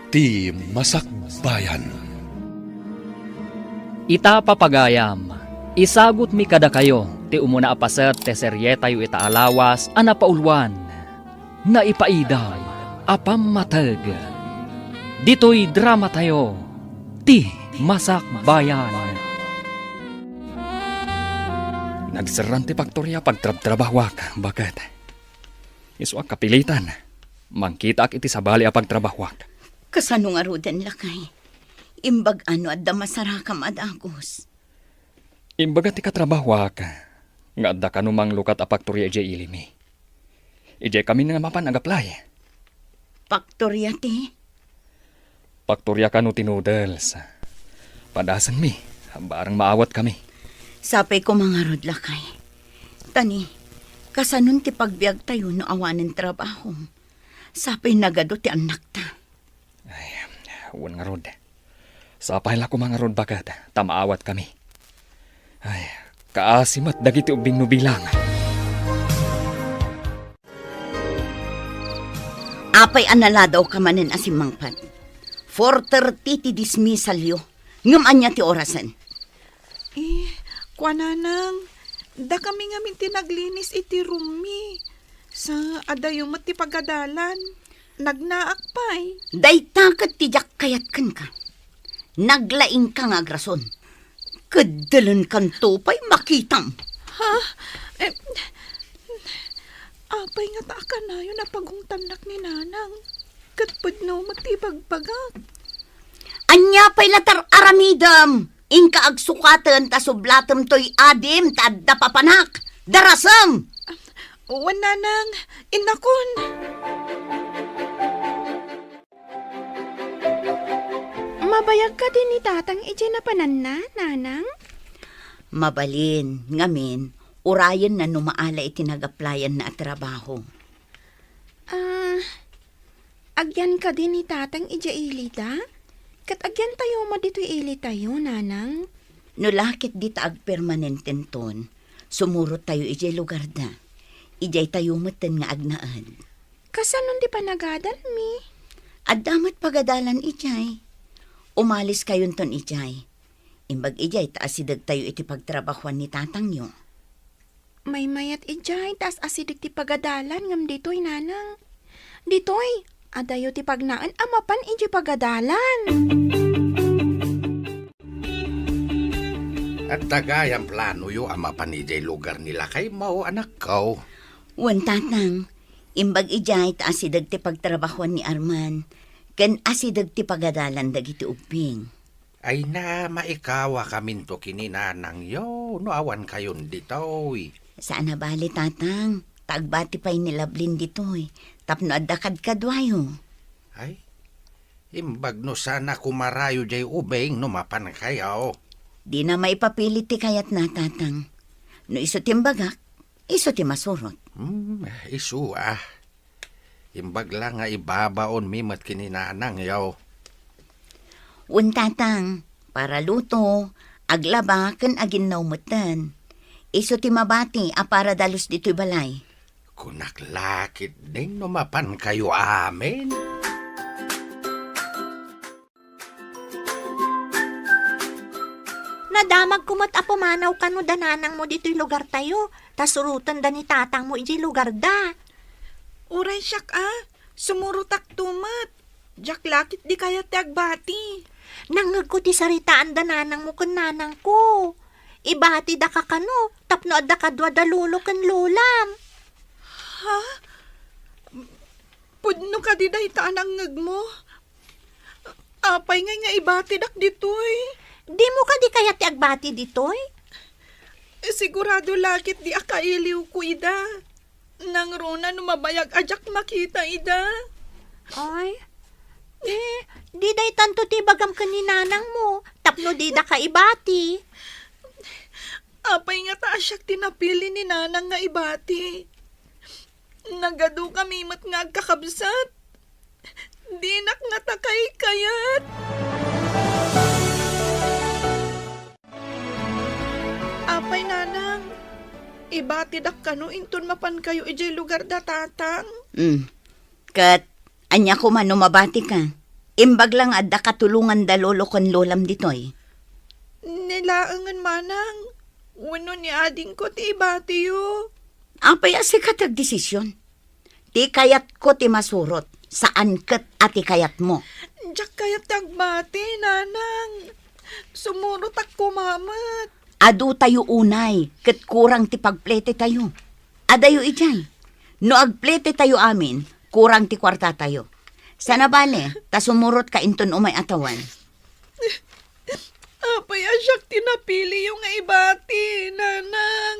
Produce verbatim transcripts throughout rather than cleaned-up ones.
Ti Masakbayan. Ita, papagayam, isagutmi kadakayo ti umuna a paset ti serietayo ita a lawas a napauluan, Naipaidam a Pammateg. Ditoy dramatayo, Ti Masakbayan. Nagserran ti paktoria pagtrabtrabahuak, baket. Isu a kapilitan. Mangkitaak iti sabali a pagtrabahuak. Kasano ngaruden, lakay? Imbag-a no adda masarakam a dagus. Imbaga ti katrabahuak nga adda kano manglukat a paktoria idiay ilimi. Idiay kami nga mapan agaplay. Paktoria ti? Paktoria kano ti noodles. Padasenmi, barang maawatkami. Sapay koma ngarud, lakay. Tani, kasanon ti pagbiagtayo no awanen trabahom? Sapay nagadu ti annakta. Ay, wen ngarud. Sapay la koma ngarud, baket, ta maawatkami. Ay, kaasi met dagiti ubbing no bilang. Apay a naladawka manen a simmangpet? Four thirty ti dismissalyo. Ngem ania ti orasen? Eh, kuananang, dakami ngamin ti naglinis iti roommi. Sa adayo met ti pagadalan. Nagnaak pay. Dayta ket ti diak kayat kenka. Naglaingka nga agrason. Keddelenkanto pay makitam. Ha? Eh, apay ngata a kanayon a pagungtannak ni Nanang? Ket pudno met ti ibagbagak. Ania pay la ti ar-aramidem? Inka agsukaten ta sublatem toy adim ta adda papanak. Darasem! Wen, Nanang, innakon. Mabayag kadi ni Tatang idiay napananna, Nanang? Mabalin, ngamin, urayenna no maala iti nagaplayanna a trabaho. Ah, agyan kadi ni Tatang idiay ilida? Ket agyantayo met ditoy ilitayo, Nanang? No la ket dita agpermanententon, sumurottayo idiay lugarda. Idiaytayo metten nga agnaed. Kasanon ti panagadalmi? Adda met pagadalan idiay. Umaliskayonton idiay. Imbag idiay ta asidegtayo iti pagtrabahuan ni tatangyo. Maymayat idiay ta as-asideg ti pagadalan ngem ditoy, Nanang. Ditoy, adayo ti pagnaen a mapan idiay pagadalan. Adda gayam planoyo a mapan idiay lugar ni lakaymo, anakko? Wen, Tatang. Imbag idiay ta asideg ti pagtrabahuan ni Arman, ken asideg ti pagadalan dagiti ubbing. Ay na, maikawakaminto ken ni nanangyo no awankayon ditoy. Saan a bale, Tatang, ta agbati pay ni Lablin ditoy tapno adda kadkaduayo. Ay, imbag no saan a kumarayo diay ubing no mapankayo. Dina maipapilit ti kayatna, Tatang. No isu ti imbagak, isu ti masurot. Hmm, isu a. Imbag la nga ibabaonmi met ken ni nanangyo. Wen, Tatang, para luto, aglaba, ken aginnaw metten. Isu ti mabati a para dalus ditoy balay. Kunak la ketdin no mapankayo amin. Nadamagko met a pumanaw kano da nanangmo ditoy lugartayo, ta surotenda ni tatangmo idiay lugarda. Uray siak a, sumurotakto met. Diak la ketdi kayat ti agbati. Nangngegko ti saritaan da nanangmo ken nanangko. Ibatidaka kano tapno adda kadua da lolo ken lolam. Ha? Pudno kadi dayta a nangngegmo? Apay ngay nga ibatidak ditoy? Dimo kadi kayat ti agbati ditoy? Sigurado la ketdi a kailiwko ida. Nangruna no mabayag a diak makita ida. Ay, eh, di daytanto ti ibagam ken ni nanangmo, tapno didaka ibati. Apay ngata a siak ti napili ni nanang nga ibati? Nagadukami met nga agkakabsat. Dinak ngata kaykayat. Apay, nanang, ibatidak kano inton mapankayo idiay lugar da tatang? Mm. Ket ania koma no mabatika? Imbag la nga adda katulongan da lolo ken lolam ditoy. Ni laengen, manang, wenno ni adingko ti ibatiyo. Apay a sika ti agdesisyon? Ti kayatko ti masurot, saan ket a ti kayatmo. Diak kayat ti agbati, nanang. Sumurotak koma met. Adu tayo unay, ket kurang ti pagplete tayo. Adayo idiay. No agplete tayo amin, kurang ti kuarta tayo. Sana bale, ta sumurot ka inton umay a tawen. Apay a siak ti napiliyo nga ibati, nanang?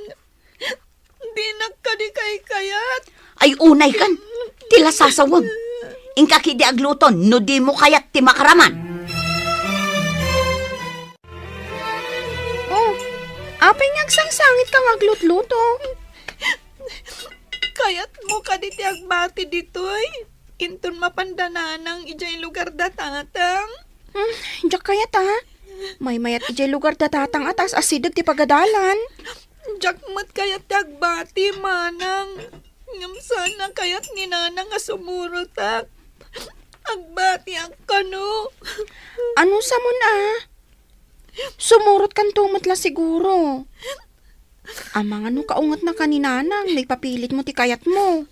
Dinak kadi kaykayat. Ay, unay kan. Ti lasasawem. Inka kidi agluton no dimo kayat ti makaraman. Oh, apay nga agsangsangit ka nga aglutluto? Kayatmo kadi ti agbati ditoy? Inton mapanda nanang idiay lugar da tatang? Hmm, diak kayat, a. Maymayat idiay lugar da tatang a ta asideg ti pagadalan. Diak met kayat ti agbati, manang. Ngem saan a kayat ni nanang a sumurotak. Agbatiak kano. Ano samon a? Sumurot kanto met la siguro. Amangan no kaungetna ka ni nanang no ipapilitmo ti kayatmo.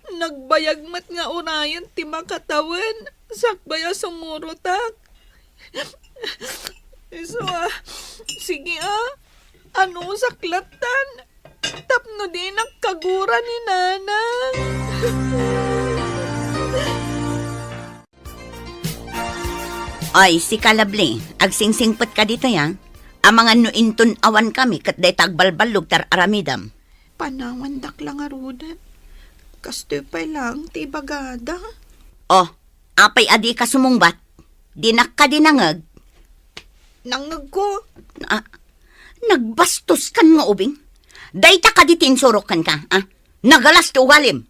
Nagbayag met nga unayen ti makatawen sakbay a sumurotak. Isu a, sige a, anusak lattan tapno dinak kagura ni nanang. Ay, sika, Lovely, agsingsingpet ka ditoy, a? Amangan no inton awan kami ket dayta agbalballog ti ar-aramidam. Panawandak la ngaruden. Kastoy pay laeng ti ibagada. Oh, apay a dika sumungbat? Dinak kadi nangngeg? Nangngegko. Ah, nagbastos kan nga ubing. Dayta kadi ti insurok kenka, a? Nagalas ti ugalim.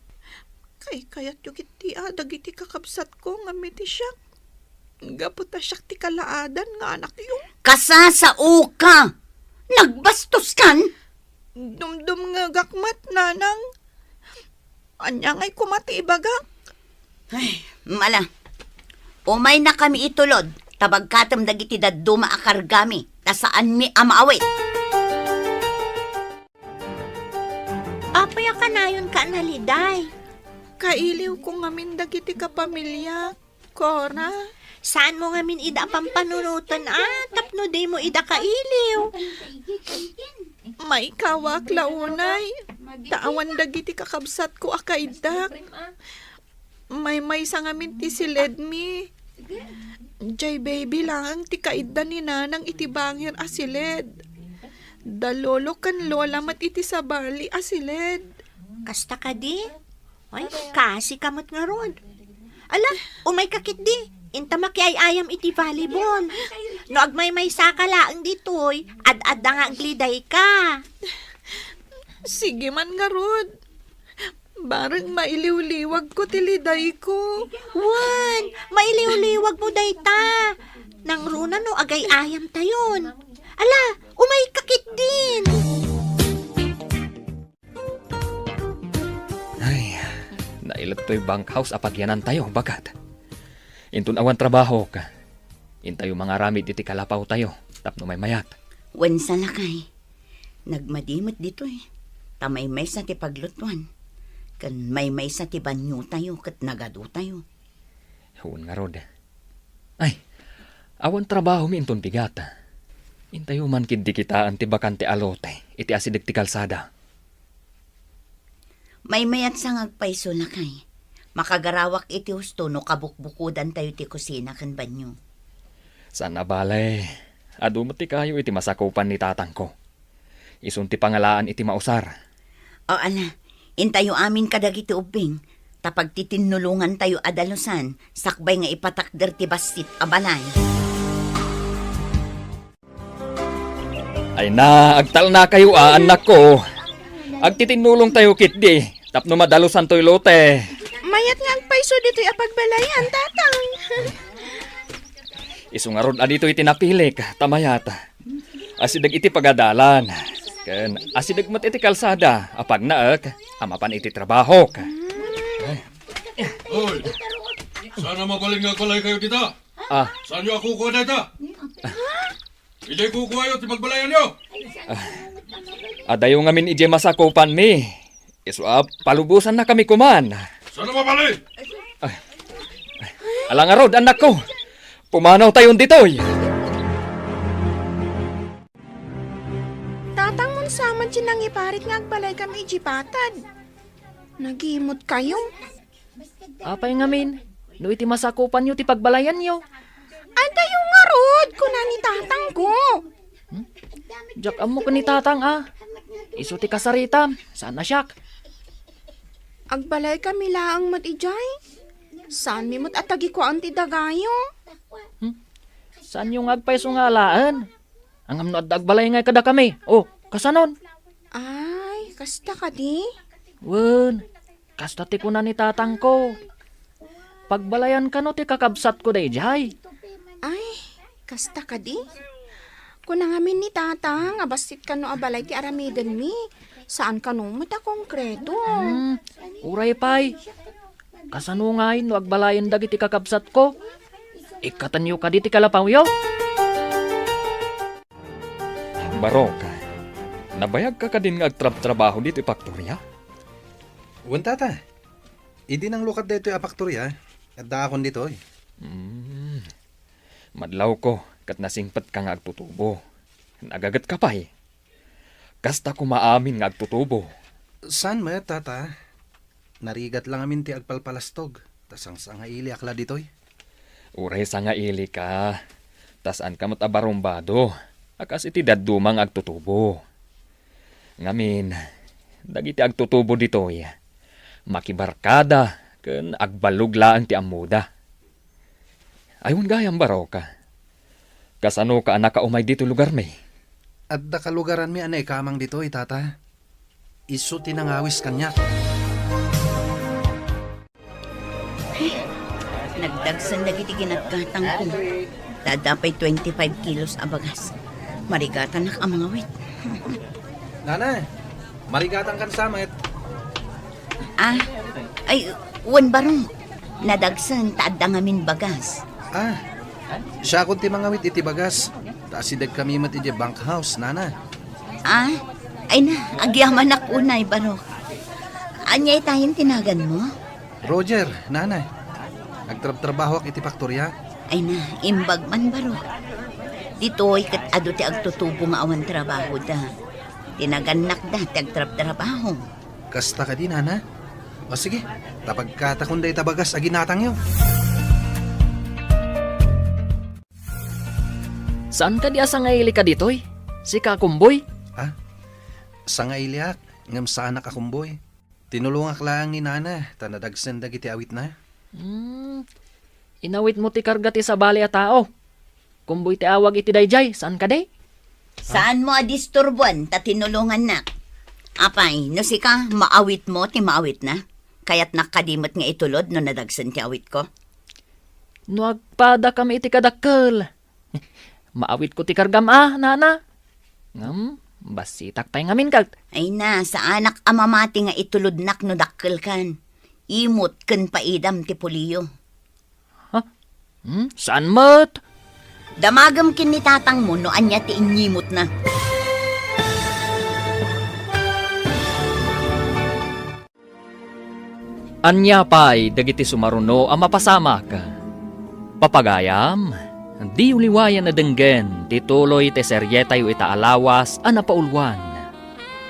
Kaykayatyo ketdi a dagiti kakabsatko ngem iti siak. Gapu ta siak ti kalaadan nga anakyo. Kasasaoka! Nagbastos kan? Dumdumngegak met, nanang. Ania ngay koma ti ibagak? Ay, mala. Umaynakami itulod, ta bagkatem dagiti dadduma a kargami, ta saanmi a maawit. Apay a kanayonka a naliday? Kailiwko ngamin dagiti kapamiliak, Cora. Saanmo ngamin ida a pampanunoten a tapno dimo ida kailiw? Maikawak la unay, ta awan dagiti kakabsatko a kaiddak. Maymaysa ngamin ti siledmi. Jay baby laeng ti kaidda ni nanang iti bangir a siled. Da lolo ken lola met iti sabali a siled. Kasta kadi? Ay, kasika met ngarud. Ala, umayka ketdi. Inta makiay-ayam iti volleyball. No agmaymaysaka laeng ditoy, ad-adda nga agledayka. Sige man ngarud. Bareng mailiwliwagko ti lidayko. Wen, mailiwliwagmo dayta. Nangruna no agay-ayamtayon. Ala, umayka ketdin. Ay, nailet toy bunkhouse a pagyanantayo, baket. Inton awan trabahok, intayo mangaramid iti kalapawtayo tapno maymayat. Wen sa lakay, nagmadi met ditoy, ta maymaysa ti paglutuan, ken maymaysa ti baniotayo ket nagadutayo. Wen ngarud. Ay, awan trabahomi inton bigat. Intayo man ketdi kitaen ti bakante a lote iti asideg ti kalsada. Maymayat sa nga agpayso, lakay. Makagarawak iti husto no kabukbukodantayo ti kusina ken banio. Saan a bale, adu met ti kayo iti masakupan ni tatangko. Isun ti pangalaan iti mausar. O, ala, intayo amin kadagiti ubbing, ta pagtitinnulongantayo a dalusan, sakbay nga ipatakder ti bassit a balay. Ay na, agtalnakayo a, annakko. Agtitinnulongtayo ketdi, tapno madalusantoy lote. Mayat nga agpayso ditoy a pagbalayan, tatang. Isu ngarud a ditoy ti napilik, ta mayat. Asideg iti pagadalan. Ken asideg met iti kalsada a pagnaek a mapan iti trabahok. Hoy! Saan a mabalin nga agbalaykayo dita? Ah. Saanyo a kukua dayta? Idiay kukuayo ti pagbalayanyo. Adayo ngamin idiay masakupanmi. Isu a palubosannakami koman. Saan a mabalin? Ala ngarud, annakko. Pumanawtayon ditoy. Tatang, unsaman ti nangiparit nga agbalaykami idiay patad? Nagimutkayo. Apay ngamin, no iti masakupanyo ti pagbalayanyo? Adayo ngarud, kuna ni tatangko. Hmm? Diak ammo ken ni tatang a. Isu ti kasaritam, saan a siak. Agbalaykami laeng met idiay. Saanmi met a tagikuaen ti dagayo. Hmm? Saanyo nga agpayso nga alaen? Ngem no adda agbalay ngay kadakami, o, kasanon? Ay, kasta kadi? Wen, kasta ti kuna ni tatangko. Pagbalayan kano ti kakabsatko daydiay. Ay, kasta kadi? Kuna ngamin ni tata nga bassit kano a balay ti aramidenmi. Saan kano met a konkreto. Hmm, uray pay. Kasano ngay no agbalayen dagiti kakabsatko? Ikkatenyo kadi ti kalapawyo? Barok, nabayagka kadin nga agtrabtrabaho ditoy faktoria? Wen, tata. Idi nanglukat daytoy a faktoria, addaakon ditoy. Hmm. Madlawko ket nasingpetka nga agtutubo. Nagagetka pay. Kasta koma amin nga agtutubo. Saan met, tata? Narigat la ngamin ti agpalpalastog, ta sangsangailiak la ditoy. Uray sangailika, ta saanka met a barumbado a kas iti dadduma nga agtutubo. Ngamin, dagiti agtutubo ditoy, makibarkada ken agballog laeng ti ammoda. Ay, wen gayam, Barok. Kasanoka a nakaumay ditoy lugarmi? Adda kalugaranmi a naikamang ditoy, tata. Isu ti nangawis kaniak. Nagdagsen dagiti ginatgatangko. Adda pay twenty-five kilos a bagas. Marigatanak a mangawit. Nana, marigatangkan sa met. Ah, ay, wen, Barok. Nadagsen ta adda ngamin bagas. Ah, siakon ti mangawit iti bagas. Ta asidegkami met idiay bunkhouse, nana. Ah, ay na, agyamanak unay, Barok. Ania itayen ti naganmo? Roger, nana. Agtrabtrabahoak iti faktoria. Ay na, imbag man, Barok. Ditoy ket adu ti agtutubo nga awan trabahoda. Ti nagannakda ti agtrabtrabaho. Kasta kadi, nana? O sige, ta pagkatakon dayta bagas a ginatangyo. Saan kadi a sangailika ditoy? Sika a kumboy? Ah? Sangailiak, ngem saanak a kumboy. Tinulongak laeng ni nana, ta nadagsen dagiti awitna. Hmm. Inawitmo ti karga ti sabali a tao. Kumboy ti awag iti daydiay, saan kadi? Saanmo a disturboen ta tinulongannak. Apay, no sika, maawitmo ti maawitna? Kayatnak kadi met nga itulod no nadagsen ti awitko? No agpadakami iti kadakkel, maawitko ti kargam a, nana. Ngem, bassitak pay ngamin ket. Ay na, saanak a mamati nga itulodnak no dakkelkan. Imot ken paidam ti puliyo. Ha? Hmm? Saan met? Damagem ken ni tatangmo no ania ti inyimotna. Ania pay dagiti sumaruno a mapasamak? Papagayam, diyo liwayan a denggen ti tuloy ti serietayo ita a lawas a napauluan.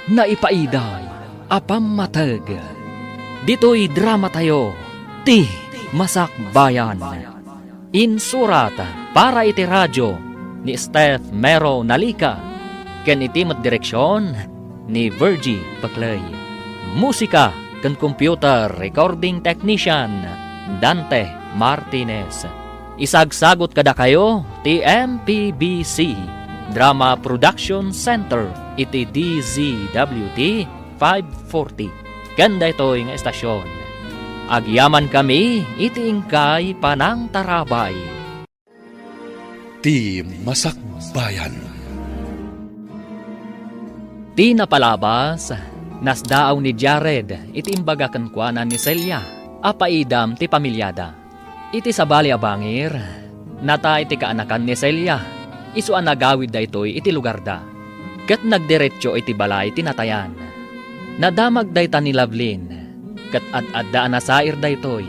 Naipaida a pammateg. Ditoy dramatayo, ti Masakbayan. Insurat para iti radio ni Steph Mero Nalica, ken iti met direksion ni Virgie Peclay. Musika ken computer recording technician, Dante Martinez. Isagsagut kadakayo ti M P B C Drama Production Center iti D Z W T five forty. Ken daytoy nga estasion, agyamankami iti inkay panangtarabay. Ti Masakbayan. Ti napalabas, nasdaaw ni Jared iti imbaga kenkuana ni Celia a paidam ti pamiliada. Iti sabali a bangir, natay ti kaanakan ni Celia, isu a nagawid daytoy iti lugarda, ket nagdiretso iti balay ti natayan. Nadamag dayta ni Lovelyn, ket ad-adda a nasair daytoy,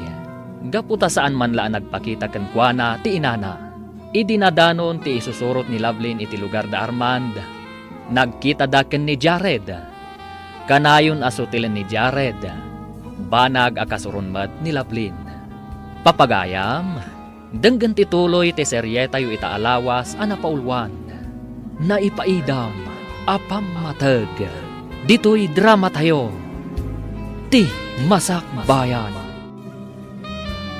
gapu ta saan man la a nagpakita kenkuana ti inana. Idi nadanon ti isusurot ni Lovelyn iti lugar da Armand, nagkitada ken ni Jared. Kanayon a sutilen ni Jared, banag a kasuron met ni Lovelyn. Papagayam, denggen ti tuloy ti serietayo ita a lawas a napauluan, Naipaidam a Pammateg, ditoy dramatayo, Ti Masakbayan.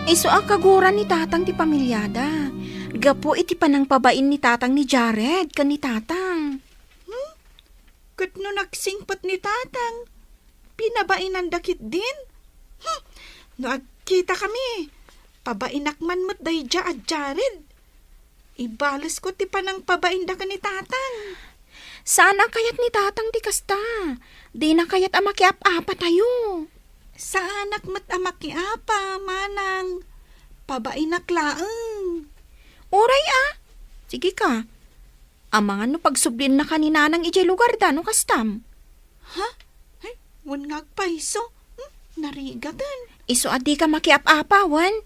Isu a kaguran ni Tatang ti pamiliada, gapu iti panangpabain ni Tatang ni Jared ken ni Tatang. Hmm? Ket no nagsingpet ni Tatang, pinabainanda ketdin? Hmm! No agkitakami, pabainak man met daydiay a Jared. Ibalesko ti panangpabainda ken ni Tatang. Saan a kayat ni Tatang ti kasta. Dina kayat a makiap-apatayo. Saanak met a makiapa, manang. Pabainak laeng. Uray a. Sige ka. Amangan no pagsubliennaka ni Nanang idiay lugarda no kastam. Ha? Ay, wen nga agpayso. Hmm, narigaten. Isu a dika makiap-apa, wen?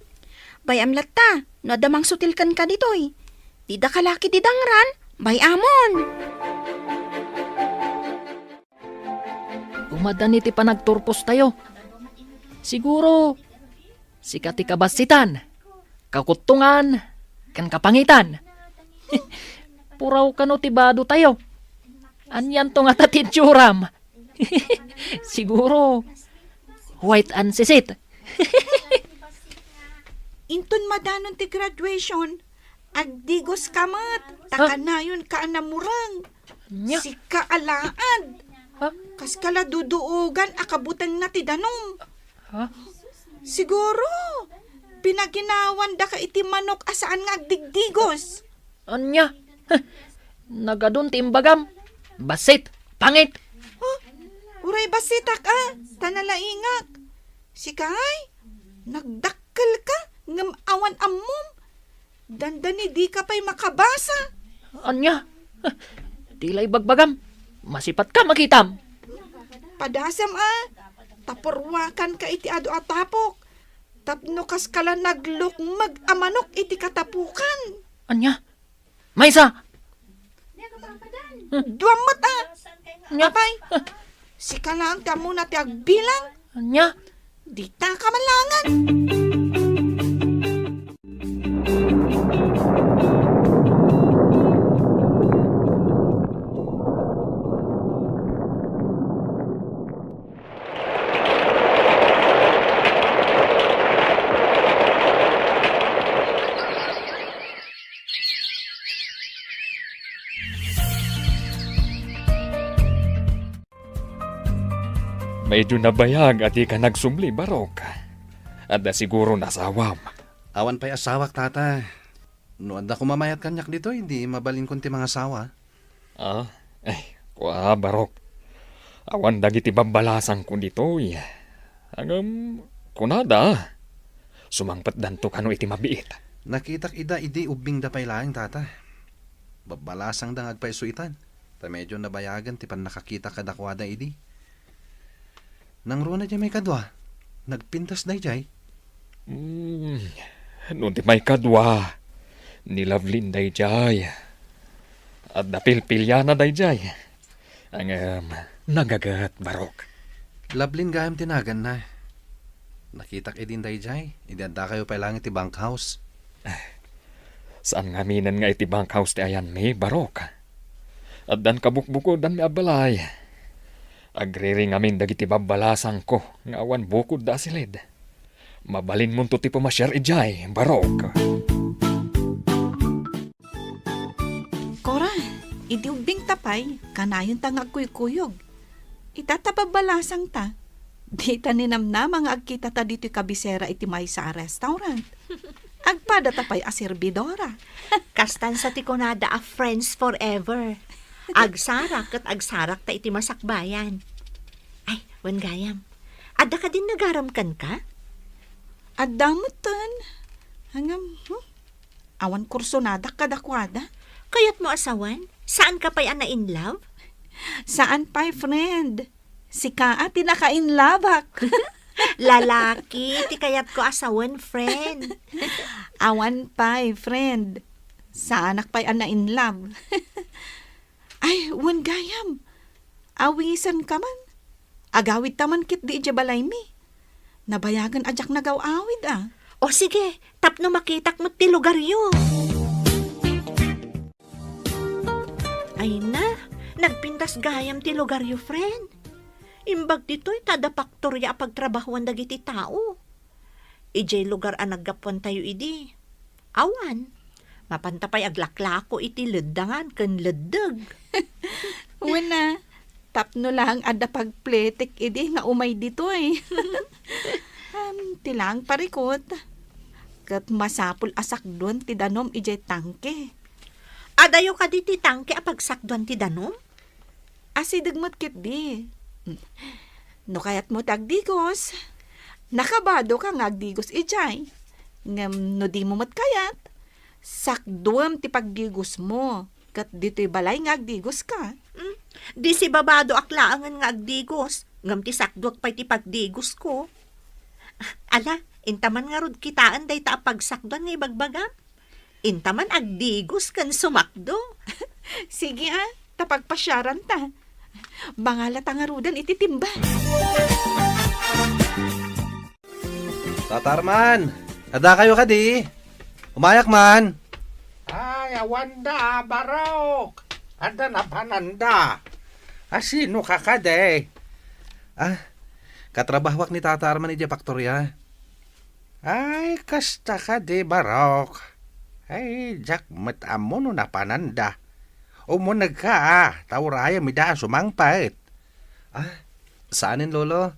Bay-am latta, no adda mangsutil kenka ditoy. Didaka la ketdi dangran, bay-amon. Umadani ti panagturpostayo. Siguro, sika ti kabassitan, kakuttongan, ken kapangitan. Puraw kano ti badotayo. Anianto ngata ti itsuram? Siguro, white and sisit. Inton madanon ti graduation, agdigoska met, ta Ha? kanayonka a namureng. Nya? Sika alaad. Ha? Kaska la duduogan a kabutengna ti danum. Ha? Siguro, pinaginawandaka iti manok a saan nga agdigdigos. Anya? Nagadun ti imbagam. Bassit, pangit. Huh? Uray bassitak a, ta nalaingak. Sika ay, nagdakkelka, ngem awan ammom. Dandani dika pay makabasa. Anya? Ti la ibagbagam. Masipatka makitam. Padasem a, ta purwakanka iti adu a tapok. Tapno kaska la naglukmeg a manok iti katapukan. Anya? Maysa! Dua met a! Nya? Apay, sika laeng ti ammona ti agbilang. Nya? Dita ka malangan. Medyo nabayag a dika nagsubli, Barok. Adda siguro nasawam. Awan pay asawak, Tata. No adda koma mayat kaniak ditoy, di mabalinkon ti mangasawa. Ah, ay, kua, Barok. Awan dagiti babbalasangko ditoy. Ngem, kunada, sumangpetdanto kano iti mabiit. Nakitak ida idi ubbingda pay laeng, Tata. Babbalasangda nga agpayso itan, ta medyo nabayagen ti pannakakita kadakuada idi. Nangruna diay maikadua? Nagpintas daydiay? Hmm, no ti maikadua, ni Lovelyn daydiay. Adda pilpiliana daydiay. Ngem, nagaget, Barok. Lovelyn gayam ti naganna. Nakitak idin daydiay, idi addakayo pay laeng iti bunkhouse. Saan ngaminen nga iti bunkhouse ti ayanmi, Barok. Addan kabukbukodanmi a balay. Agriri ngamin dagiti babbalasangko nga awan bukodda a silid. Mabalinmonto ti pumasiar idiay, Barok. Kora, idi ubbingta pay, kanayonta nga agkuykuyog. Ita ta babbalasangta, dita ninamnama nga agkitata ditoy kabisera iti maysa a restaurant. Agpadata pay a serbidora. Kastan sa ti kunada a friends forever. Agsarak ket agsarakta iti masakbayan. Ay, wen gayam. Adda kadin nagaram kenka? Adda metten. Ngem, hmm? Awan kursonadak kadakuada. Kayatmo a sawen? Saanka pay a na-in love? Saan pay, friend. Sika a ti naka-in love-ak. Lalaki ti kayatko a sawen, friend. Awan pay, friend. Saanak pay a na-in love. Ay, wen gayam. Awisenka man. Agawidta man ketdi idiay balaymi. Nabayagen a diak nagaw-awid a. O sige, tapno makitak met ti lugaryo. Ay na, nagpintas gayam ti lugaryo, friend. Imbag ditoy ta adda paktoria a pagtrabahoan dagiti tao. Idiay lugar a naggapuantayo idi, awan. Mapanta pay aglaklako iti leddangan ken leddeg. Wen a, tapno laeng adda pagpletek idi nga umay ditoy. Am, ti laeng parikut. Ket masapul a sakduan ti danum idiay tangke. Adayo kadi ti tangke a pagsakduan ti danum? Asideg met ketdi. No kayatmo ti agdigos, nakabadoka nga agdigos idiay. Ngem no dimo met kayat, sakduem ti pagdigosmo, ket ditoy balay nga agdigoska. Hmm, di sibabadoak laengen nga agdigos, ngem ti sakduek pay ti pagdigosko. Ala, inta man ngarud kitaen dayta a pagsakduan nga ibagbagam. Inta man agdigos ken sumakdo. Sige a, ta pagpasiaranta. Mangalata ngaruden iti timba. Tata Arman, addakayo kadi? Umayak man. Ay, awanda, Barok. Adda napananda. Asinoka kadi? Ah, katrabahoak ni Tata Arman idiay paktoria. Ay, kasta kadi, Barok. Ay, diak met ammo no napananda. Umunegka a, ta urayem ida a sumangpet. Ah, saanen, Lolo.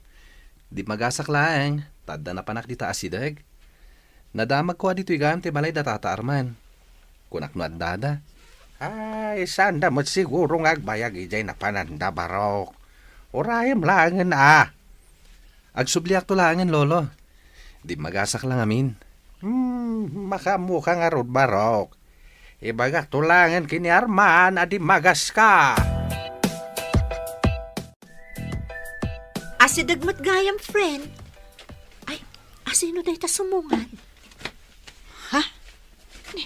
Dimmagasak laeng, ta adda napanak dita asideg. Nadamagko a ditoy gayam ti balay da Tata Arman. Kunak no addada. Ay, saanda met siguro nga agbayag idiay napananda, Barok. Urayem laengen a. Agsubliakto laengen, Lolo. Dimmagasak la ngamin. Hmm, makaammoka ngarud, Barok. Ibagakto laengen ken ni Arman a dimmagaska. Asideg met gayam, friend. Ay, asino dayta sumungan? Ha? Ni,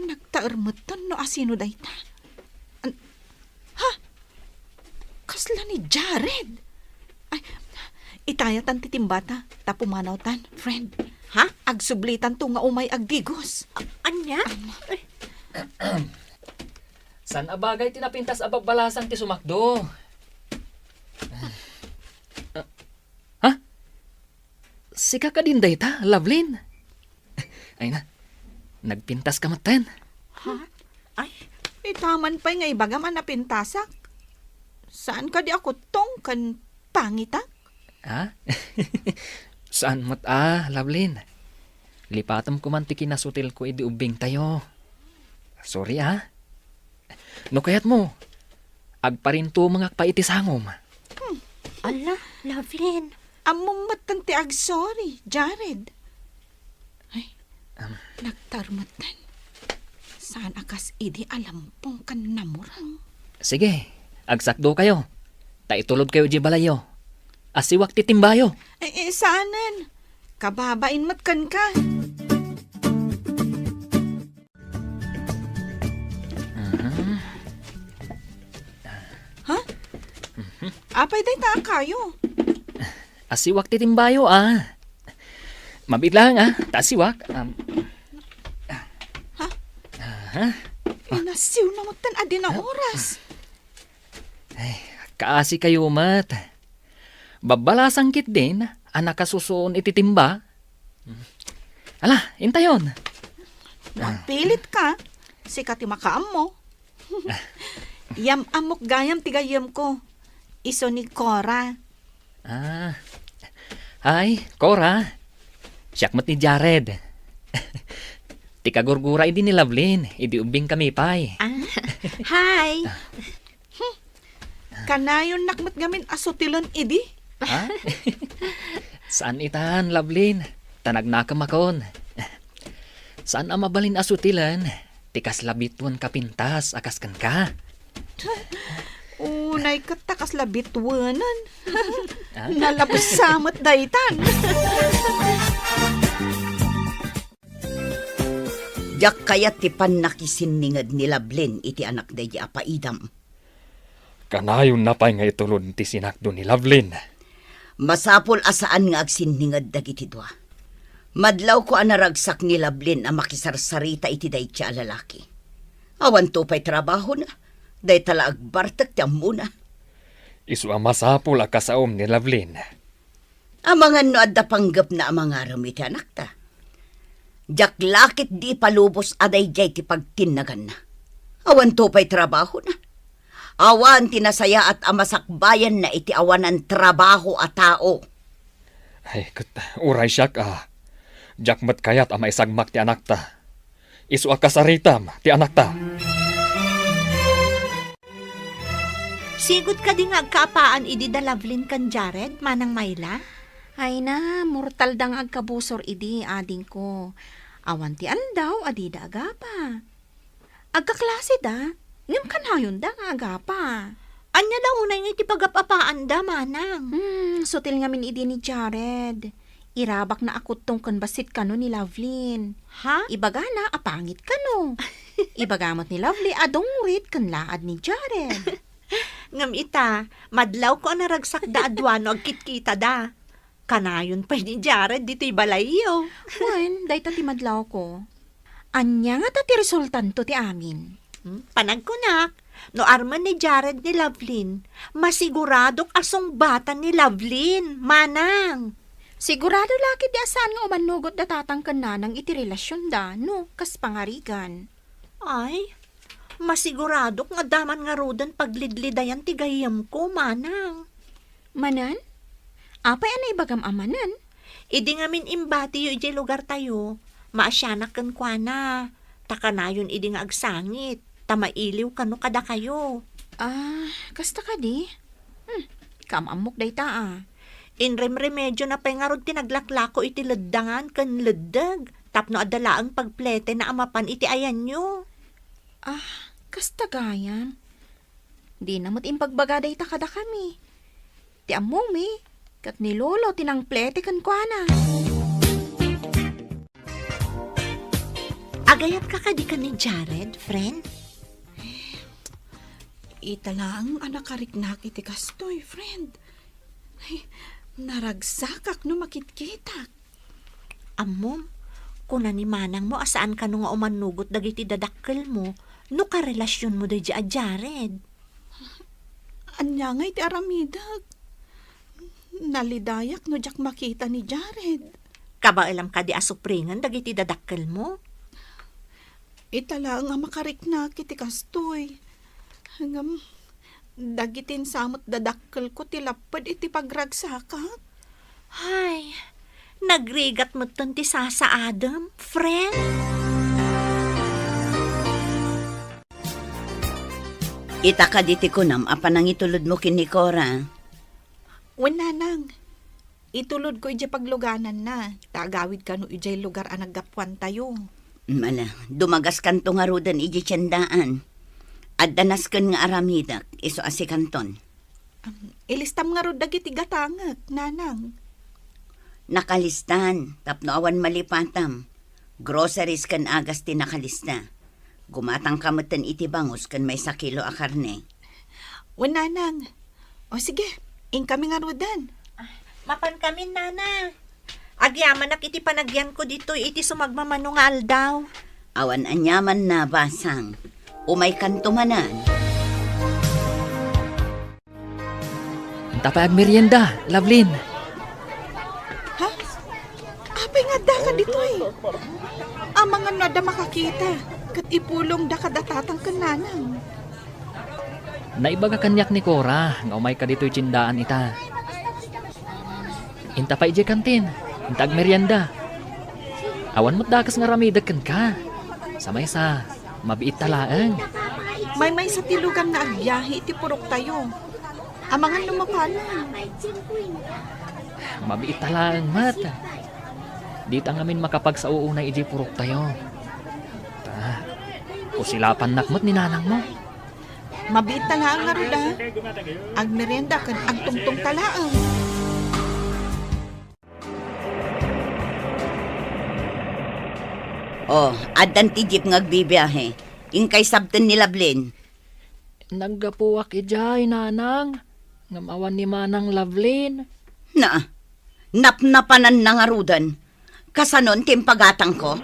nagtaer metten no asino dayta. An-, ha? Kasla ni Jared? Ay, itayatan ti timbata, ta pumanawtan, friend. Ha? Agsublitanto nga umay agdigos. A-, ania? Am. Ay. Saan a bagay ti napintas a babbalasang ti sumakdo? Ha? Sika kadin dayta, Lovelyn? Ay na, nagpintaska metten. Ha? Ay, itaman pay nga ibagam a napintasak. Saan kadi a kuttong ken pangitak? Ha? Saan met a, Lovelyn. Lipatem koman ti kinasutilko idi ubbingtayo. Sorry, a. No kayatmo, agparintumengak pay iti sangom. Hmm. Ala, Lovelyn. Ammom metten ti agsorry, Jared. Ay, am, nagtaer metten. Saan a kas idi a lampong ken namureng. Sige, agsakdokayo. Ta itulodkayo idiay balayyo. Asiwak ti timbayo. Eh, eh, saanen? Kababain met kenka. Mhm. Ha? Mhm. Apay dayta a kayo? Asiwak ti timbayo, a. Mabiit laeng, a. Ta asiwak, am. Ha? Aha. Inasiw na metten a di na oras. Ay, kaasikayo met. Babbalasang ketdin a nakasusuon iti timba. Ala, intayon. No agpilitka, sika ti makaammo. Yam-ammok gayam ti gayyemko. Isu ni Cora. Ah. Hi, Cora. Siak met ni Jared. Ti kagurgura idi ni Lovelyn, idi ubbingkami pay. Ah, hi. Hmm. Kanayonnak met ngamin a sutilen idi. Ha? Saan itan, Lovelyn. Ta nagnakemakon. Saan a mabalin a sutilen ti kasla bituen kapintas a kas kenka. Unay ket ta kasla bituen. Ah? Nalabes sa met daytan. Diak kayat ti pannakisinninged ni Lovelyn iti anak daydi a paidam. Kanayonna pay nga itulod ti sinakdo ni Lovelyn. Masapul a saan nga agsinninged dagiti dua. Madlawko a naragsak ni Lovelyn a makisarsarita iti dayta a lalaki. Awanto pay trabahona, dayta la agbartek ti ammona. Isu a masapul a kasaom ni Lovelyn. Amangan no adda panggepna a mangarem iti anakta. Diak la ketdi ipalubos a daydiay ti pagtinnaganna. Awanto pay trabahona. Awan ti nasayaat a masakbayanna iti awanan trabaho a tao. Ay, ket uray siak a. Diak met kayat a maisagmak ti anakta. Isu a kasaritam ti anakta. Sigud kadi nga agkaapaan idi da Lovelyn ken Jared, Manang Myla? Ay na, mortal da nga agkabusor idi, adingko. Awan ti aldaw a dida agapa. Agkaklaseda, ngem kanayonda nga agapa. Ania da unay nga iti pagap-apaanda, Manang? Hmm, sutil ngamin idi ni Jared. Irabakna a kuttong ken bassit kano ni Lovelyn. Ha? Ibagana a pangit kano. Ibaga met ni Lovely a dungrit ken laad ni Jared. Ngem ita, madlawko a naragsakda a dua no agkitkitada. Kanayon pay ni Jared ditoy balayyo. Wen, dayta ti madlawko. Ania ngata ti resultanto ti amin? Hmm, panagkunak, no armen ni Jared ni Lovelyn, masiguradok a sungbatan ni Lovelyn, Manang. Sigurado la ketdi a saan nga umannugot da tatang ken nanang iti relasionda, no, kas pangarigan. Ay, masiguradok nga adda man ngaruden paglidlidayan ti gayyemko, Manang. Manen? Apay a naibagam a manen? Idi ngamin imbatiyo idiay lugartayo, maasianak kenkuana, ta kanayon idi nga agsangit, ta mailiw kano kadakayo. Ah, kasta kadi? Hmm, kaam-ammok dayta a. Inremremediona pay ngarud ti naglaklako iti leddangan ken leddeg tapno adda laeng pagpletena a mapan iti ayanyo. Ah, kasta gayam. Dina met imbagbaga dayta kadakami. Ti ammomi, ket ni Lolo ti nangplete kenkuana. Agayatka kadi ken ni Jared, friend? Ita laeng a nakariknak iti kastoy, friend. Ay, naragsakak no makitkitak. Ammom, kuna ni manangmo a saan kano nga umannugot dagiti dadakkelmo no karelasionmo daydi a Jared. Ania ngay ti aramidek? Nalidayak no diak makita ni Jared. Kabaelam kadi a supringen dagiti dadakkelmo? Ita laeng a makariknak iti kastoy. Ngem, dagiti insamet dadakkelko ti lapped iti pagragsakak. Hay, nagrigat metten ti sasaadem, friend. Ita kadi ti kunam a panangitulodmo ken ni Cora? Wen, nanang. Itulodko idiay paglugananna, ta agawid kano idiay lugar a naggapuantayo. Mala, dumagaskanto ngaruden idiay tiendaan. Adda nasken nga aramidek, isu a sikanton. Am, ilistam ngarud dagiti gatangek, nanang. Nakalistan, tapno awan malipatam. Groceries ken agas ti nakalista. Gumatangka metten iti bangus ken maysa kilo a karne. Wen, nanang. O sige, inkami ngaruden. Mapankamin, nana. Agyamanak iti panagyanko ditoy iti sumagmamano nga aldaw. Awan aniamanna, basang. Umaykanto manen. Ita pay agmerienda, Lovelyn. Ha? Apay nga addaka ditoy? Amangan no adda makakita, ket ipulongda kada tatang ken nanang. Naibaga kaniak ni Cora nga umayka ditoy tiendaan ita. Inta pay idiay kantin, inta agmerienda. Awan met dakes nga aramidek kenka. Sa maysa, mabiitta laeng. Maymaysa ti luganna agbiahe iti puroktayo. Amangan no mapanon. Mabiitta laeng met. Dita ngamin makapagsao unay idiay puroktayo. Pusilapannak met ni nanangmo. Mabiit ta laeng ngarud, a. Agmerienda ken agtungtong ta laeng. Oh, addan ti jeep nga agbibiahe. Inkay sabten ni Lovelyn. Naggapuak idiay, nanang. Ngem awan ni Manang Lovelyn. Na, napnapananna ngaruden. Kasanon ti impagatangko?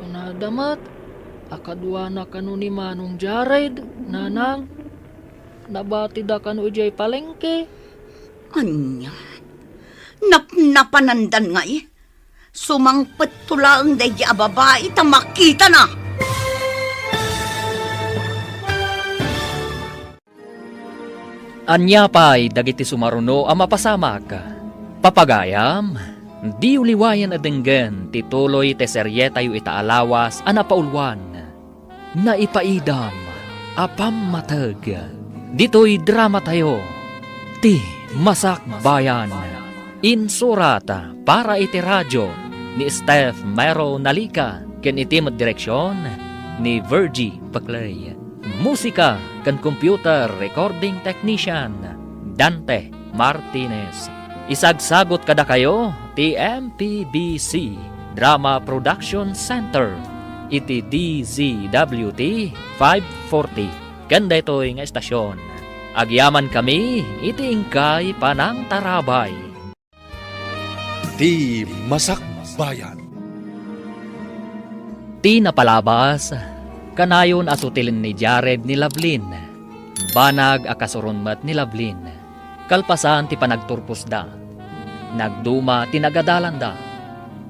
Kunada met, a kaduana kano ni Manong Jared, nanang. Nabatida kano idiay palengke. Ania? Napnapanandan ngay? Sumangpetto laeng daydi a babai ta makitana. Ania pay dagiti sumaruno a mapasamak? Papagayam, diyo liwayan a denggen ti tuloy ti serietayo ita a lawas a napauluan, Naipaidam a Pammateg. Ditoy dramatayo, Ti Masakbayan. Insurat para iti radio ni Steph Mero Nalica ken iti met direksion ni Virgie Paclay. Musika ken computer recording technician, Dante Martinez. Isagsagot kadakayo ti M P B C Drama Production Center iti D Z W T five forty. Ken daytoy nga estasion, agyamankami iti inkay panangtarabay. Ti Masakbayan. Ti napalabas, kanayon a sutilen ni Jared ni Lovelyn. Banag a kasuron met ni Lovelyn. Kalpasan ti panagturposda, nagduma ti nagadalanda.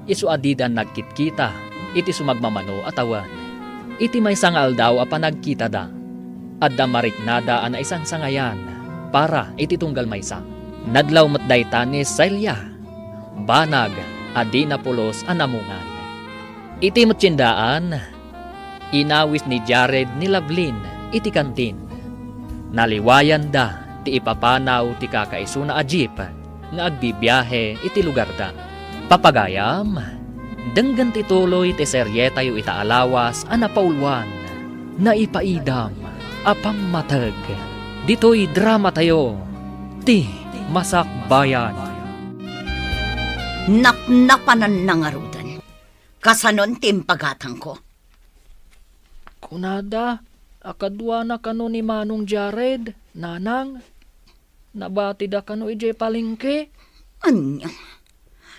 Isu a didan nagkitkita iti sumagmamano a tawen. Iti maysa nga aldaw a panagkitada, adda mariknada a naisangsangayan para iti tunggal maysa. Nadlaw met dayta ni Celia, banag a dina pulos a namungan. Iti met tiendaan, inawis ni Jared ni Lovelyn iti kantin. Naliwayanda ti ipapanaw ti kakaisuna a jeep nga agbibiahe iti lugarda. Papagayam, denggen ti tuloy ti serietayo ita a lawas a napauluan, Naipaidam a Pammateg. Ditoy dramatayo, Ti Masakbayan. Napnapananna ngaruden. Kasanon ti impagatangko? Kunada a kaduana kano ni Manong Jared, nanang. Nabatida kano idiay palengke. Ania?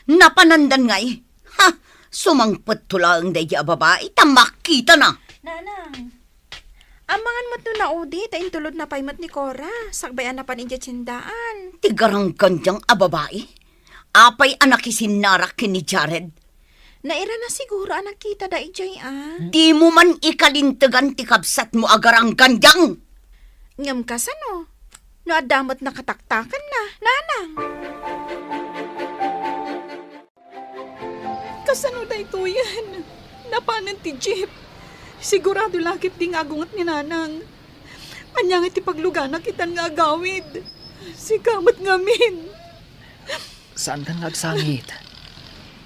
Napanandan ngay? Ha! Sumangpetto laeng daydi a babai ta makitana. Nanang, amangan met no naudi ta intulodna pay met ni Cora, sakbay a napan idiay tiendaan. Ti garanggandiang a babai? Apay a nakisinnarak ken ni Jared? Nairana siguro a nakitada idiay, a. Dimo man ikalintegan ti kabsatmo a garanggandiang. Ngem kasano? No adda met nakataktakenna, nanang. Kasano daytoyen? Napanen ti jeep. Sigurado la ketdi nga agunget ni nanang. Ania nga ti pagluganak itan nga agawid? Sika met ngamin. Saankan nga agsangit.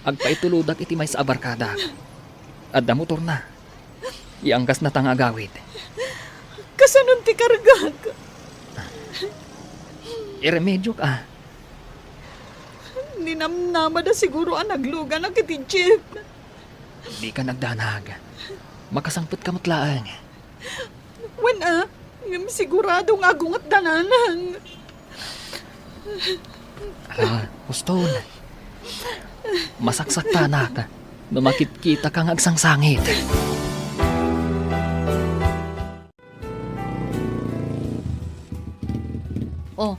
Agpaitulodak iti maysa a barkada. Adda motorna. Ianggasna ta nga agawid. Kasanon ti kargak? Iremedioka. Ninamnamada siguro a nagluganak iti jeep. Dika nagdanag. Makasangpetka met laeng. Wen a, ngem sigurado nga agungetda nanang. Ala, huston. Masaksaktanak no makitkitaka nga agsangsangit. Oh,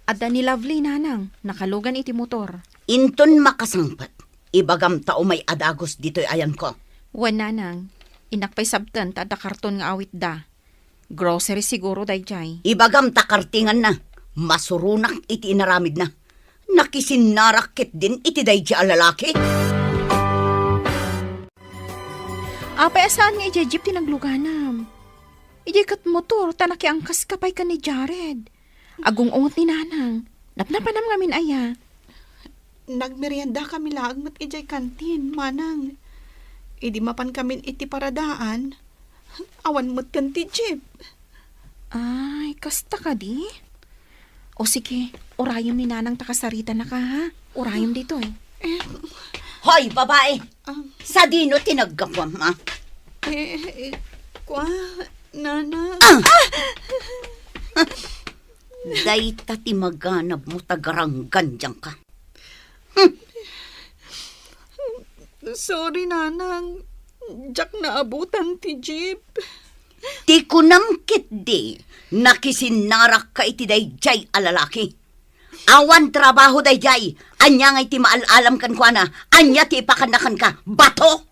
adda ni Lovely, nanang, nakalugan iti motor. Inton makasangpet, ibagam ta umay a dagus ditoy ayanko. Wen, nanang, innak pay sabten ta adda karton nga awitda. Grocery siguro daydiay. Ibagam ta kartinganna, masuronak iti inaramidna. Nakisinnarak ketdin iti daydiay a lalaki. Apay a saan nga idiay jeep ti nagluganam? Idiay ket motor ta nakiangkaska pay ken ni Jared. Agung-unget ni nanang. Napnapanam ngamin aya? Nagmeriendakami laeng met idiay kantin, manang. Idi mapankamin iti paradaan, awan met ken ti jeep. Ay, kasta kadi? O sige, urayem ni Nanang ta kasaritanaka, ha? Urayem ditoy. Eh, Hoy, babae! Ah. Sadino ti naggapuam, a? Eh, eh, kua, Nanang. Ah! Dayta ti maganabmo ta garanggandianka. Hmm. Sorry, Nanang. Diak naabutan ti jeep. Ti kunam ketdi, nakisinnarakka iti daydiay a lalaki. Awan trabaho daydiay. Ania ngay ti maal-alam kenkuana? Ania ti ipakanna kenka? Bato?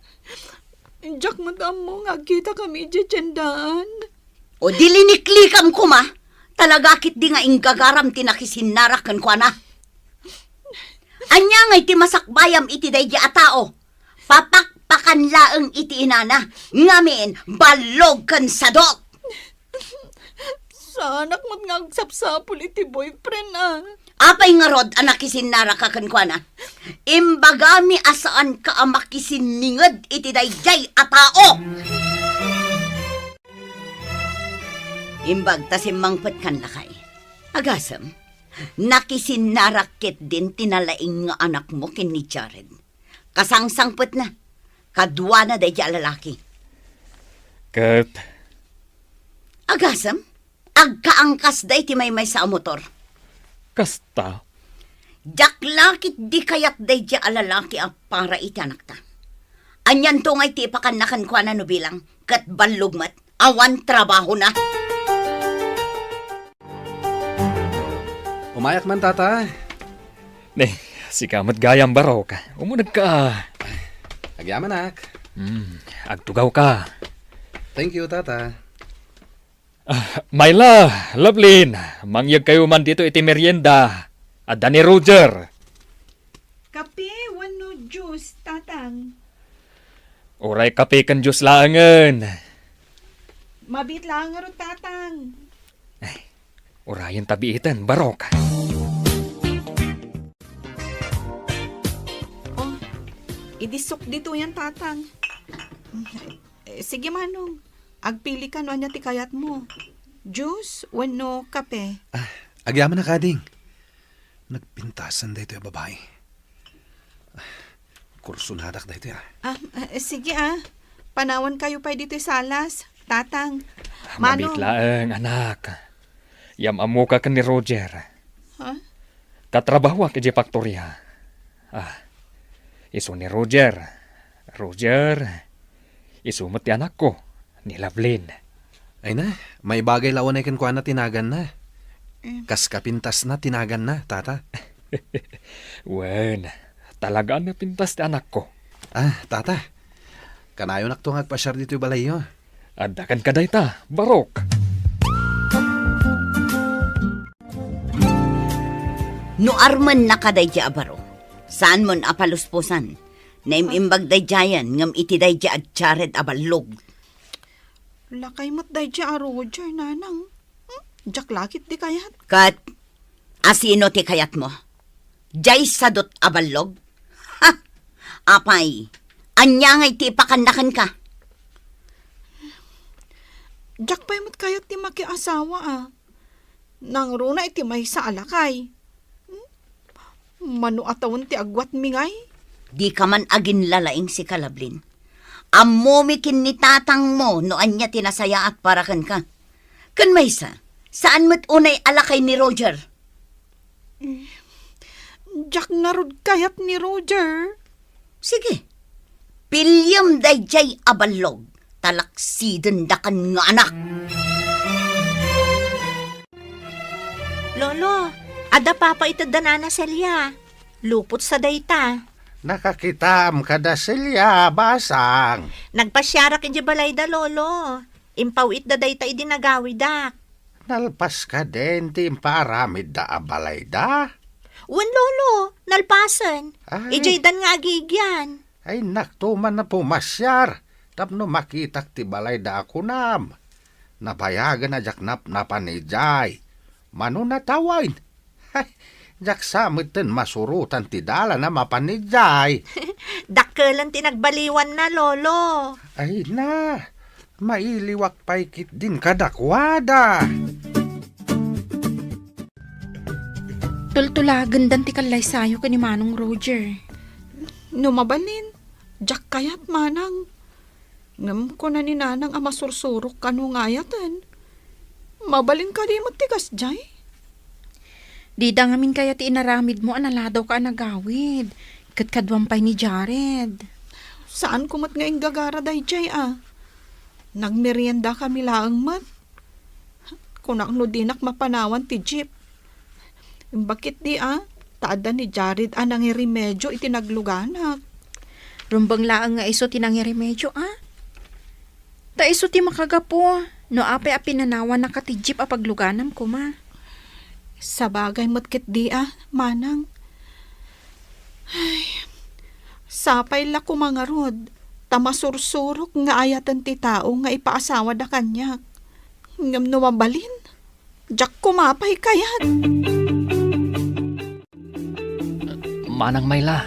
Diak met ammo nga agkitakami idiay tiendaan. O di liniklikam koma, talaga ketdi nga inggagaram ti nakisinnarak kenkuana. Ania ngay ti masakbayam iti daydi a tao? Papakpakan laeng iti inana, ngamin ballog ken sadot. Saanak met nga agsapsapul iti boyfriend, a. Apay ngarud a nakisinnaraka kenkuana? Imbagami a saanka a makisinninged iti daydiay a tao. Imbag ta simmangpetkan, lakay. Agasem, nakisinnarak ketdin ti nalaing nga anakmo ken ni Jared. Kasangsangpetna, kaduana daydi a lalaki. Ket agasem, agkaangkasda iti maymaysa a motor. Kasta? Diak la ketdi kayat daydi a lalaki a para iti anakta. Anianto ngay ti ipakanna kenkuana no bilang, ket ballog met, awan trabahona. Umayak man, tata. Ne, sika met gayam, Barok. Umunegka. Agyamanak. Hmm, agtugawka. Thank you, tata. Ah, Myla, Lovelyn, mangyegkayo man dito iti merienda. Adda ni Roger. Kape wenno juice, Tatang? Uray kape ken juice laengen. Mabiit laeng ngarud, Tatang. Ay, urayen ta biiten, Barok. Oh, idisok ditoyen, Tatang. Eh, sige, Manong. Agpilika no ania ti kayatmo. Juice wenno kape? Ah, agyamanak, ading. Nagpintasan daytoy a babai. Ah, kursunadak daytoy, a. Ah, eh, sige, a. Panawankayo pay ditoy salas, Tatang. Manong. Mabiit laeng, anak. Yam-ammoka ken ni Roger. Ha? Katrabahoak idiay faktoria. Ah, isu ni Roger. Roger, isu met ti anakko, ni Lovelyn. Ay na, maibagay la unay kenkuana ti naganna. Em. Kas kapintasna ti naganna, tata. Wen, talaga a napintas ti anakko. Ah, tata. Kanayonakto nga agpasiar ditoy balayyo. Adda kenka dayta, Barok. No armennaka daydi a baro, saanmon a palusposan. Naim-imbag daydiayen ngem iti daydi a Jared a ballog. Lakay met daydi a Roger, Nanang. Hmm? Diak la ketdi kayat. Ket, asino ti kayatmo? Diay sadot a ballog? Ha! Apay, ania ngay ti ipakanna kenka? Diak pay met kayat ti makiasawa, a. Nangruna iti maysa a lakay. Hmm? Mano a tawen ti agwatmi ngay? Dika man aginlalaing, sika, Lovelyn. Ammomi ken ni tatangmo no ania ti nasayaat para kenka. Ken maysa, saan met unay a lakay ni Roger? Eh, diak ngarud kayat ni Roger. Sige, piliem daydiay a ballog, ta laksidendakan nga anak. Lolo, adda papa iti da Nana Celia. Lupot sa dayta. Nakakitaam kada Celia, basang. Nagpasiarak idiay balayda, Lolo. Impaw-itda dayta idi nagawidak. Nalpas kadin ti impaaramidda a balayda? Wen, Lolo, nalpasen. Ay. Idiaydan nga agigian. Ay, nakto man a pumasiar tapno makitak ti balayda a kunam. Nabayagen a diak napnapan idiay. Mano natawen? Ay, Diak sa metten masurotan ti dalan a mapan idiay. Dakkelen ti nagbaliwanna, Lolo. Ay na, mailiwak pay ketdin kadakuada. Tultulagendan ti kallaysayo ken ni Manong Roger. No mabalin, diak kayat, Manang. Ngem kuna ni Nanang a masursurok kano nga ayaten. Mabalin kadi met ti kasdiay? Dida ngamin kayat ti inaramidmo a naladawka a nagawid, ket kaduam pay ni Jared. Saanko met nga inggagara daydiay a. Nagmeriendakami laeng met. Kunak no dinak mapanawan ti jeep. Imbag ketdi a, ta adda ni Jared a nangiremedio iti nagluganak. Rumbeng laeng nga isu ti nangiremedio a. Ta isu ti makagapu, no apay a pinanawanaka ti jeep a pagluganam koma. Sabagay met ketdi a, Manang. Ay, sapay la koma ngarud, ta masursurok nga ayaten ti tao nga ipaasawada kaniak. Ngem no mabalin, diak koma pay kayat. Manang Mayla,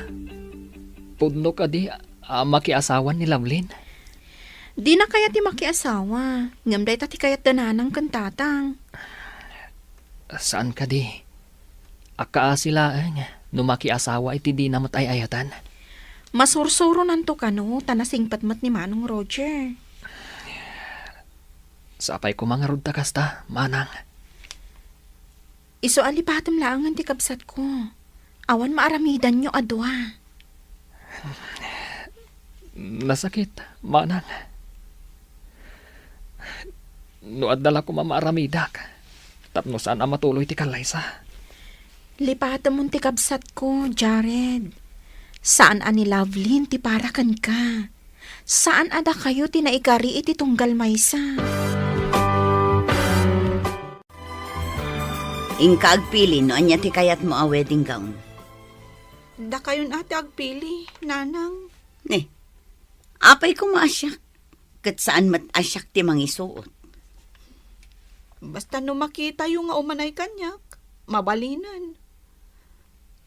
pudno kadi a makiasawan ni Lovelyn? Dina kayat ti makiasawa, ngem dayta ti kayat da nanang ken tatang. Saan kadi? Agkaasi laeng no makiasawa iti dina met ay-ayatan. Masursuronanto kano ta nasingpet met ni Manong Roger. Sapay koma ngarud ta kasta, Manang. Isu a lipatem laengen ti kabsatko. Awan maaramidanyo a dua. Nasakit, Manang. No adda la koma maaramidak, tapno saan a matuloy ti kallaysa. Lipatemon ti kabsatko, Jared. Saan a ni Lovelyn ti para kenka. Saan a dakayo ti naikari iti tunggal maysa. Inka agpili no ania ti kayatmo a wedding gown. Dakayon a ti agpili, Nanang. Ne, apay koma a siak, ket saan met a siak ti mangisuot. Basta no makitayo nga umanay kaniak, mabalinen.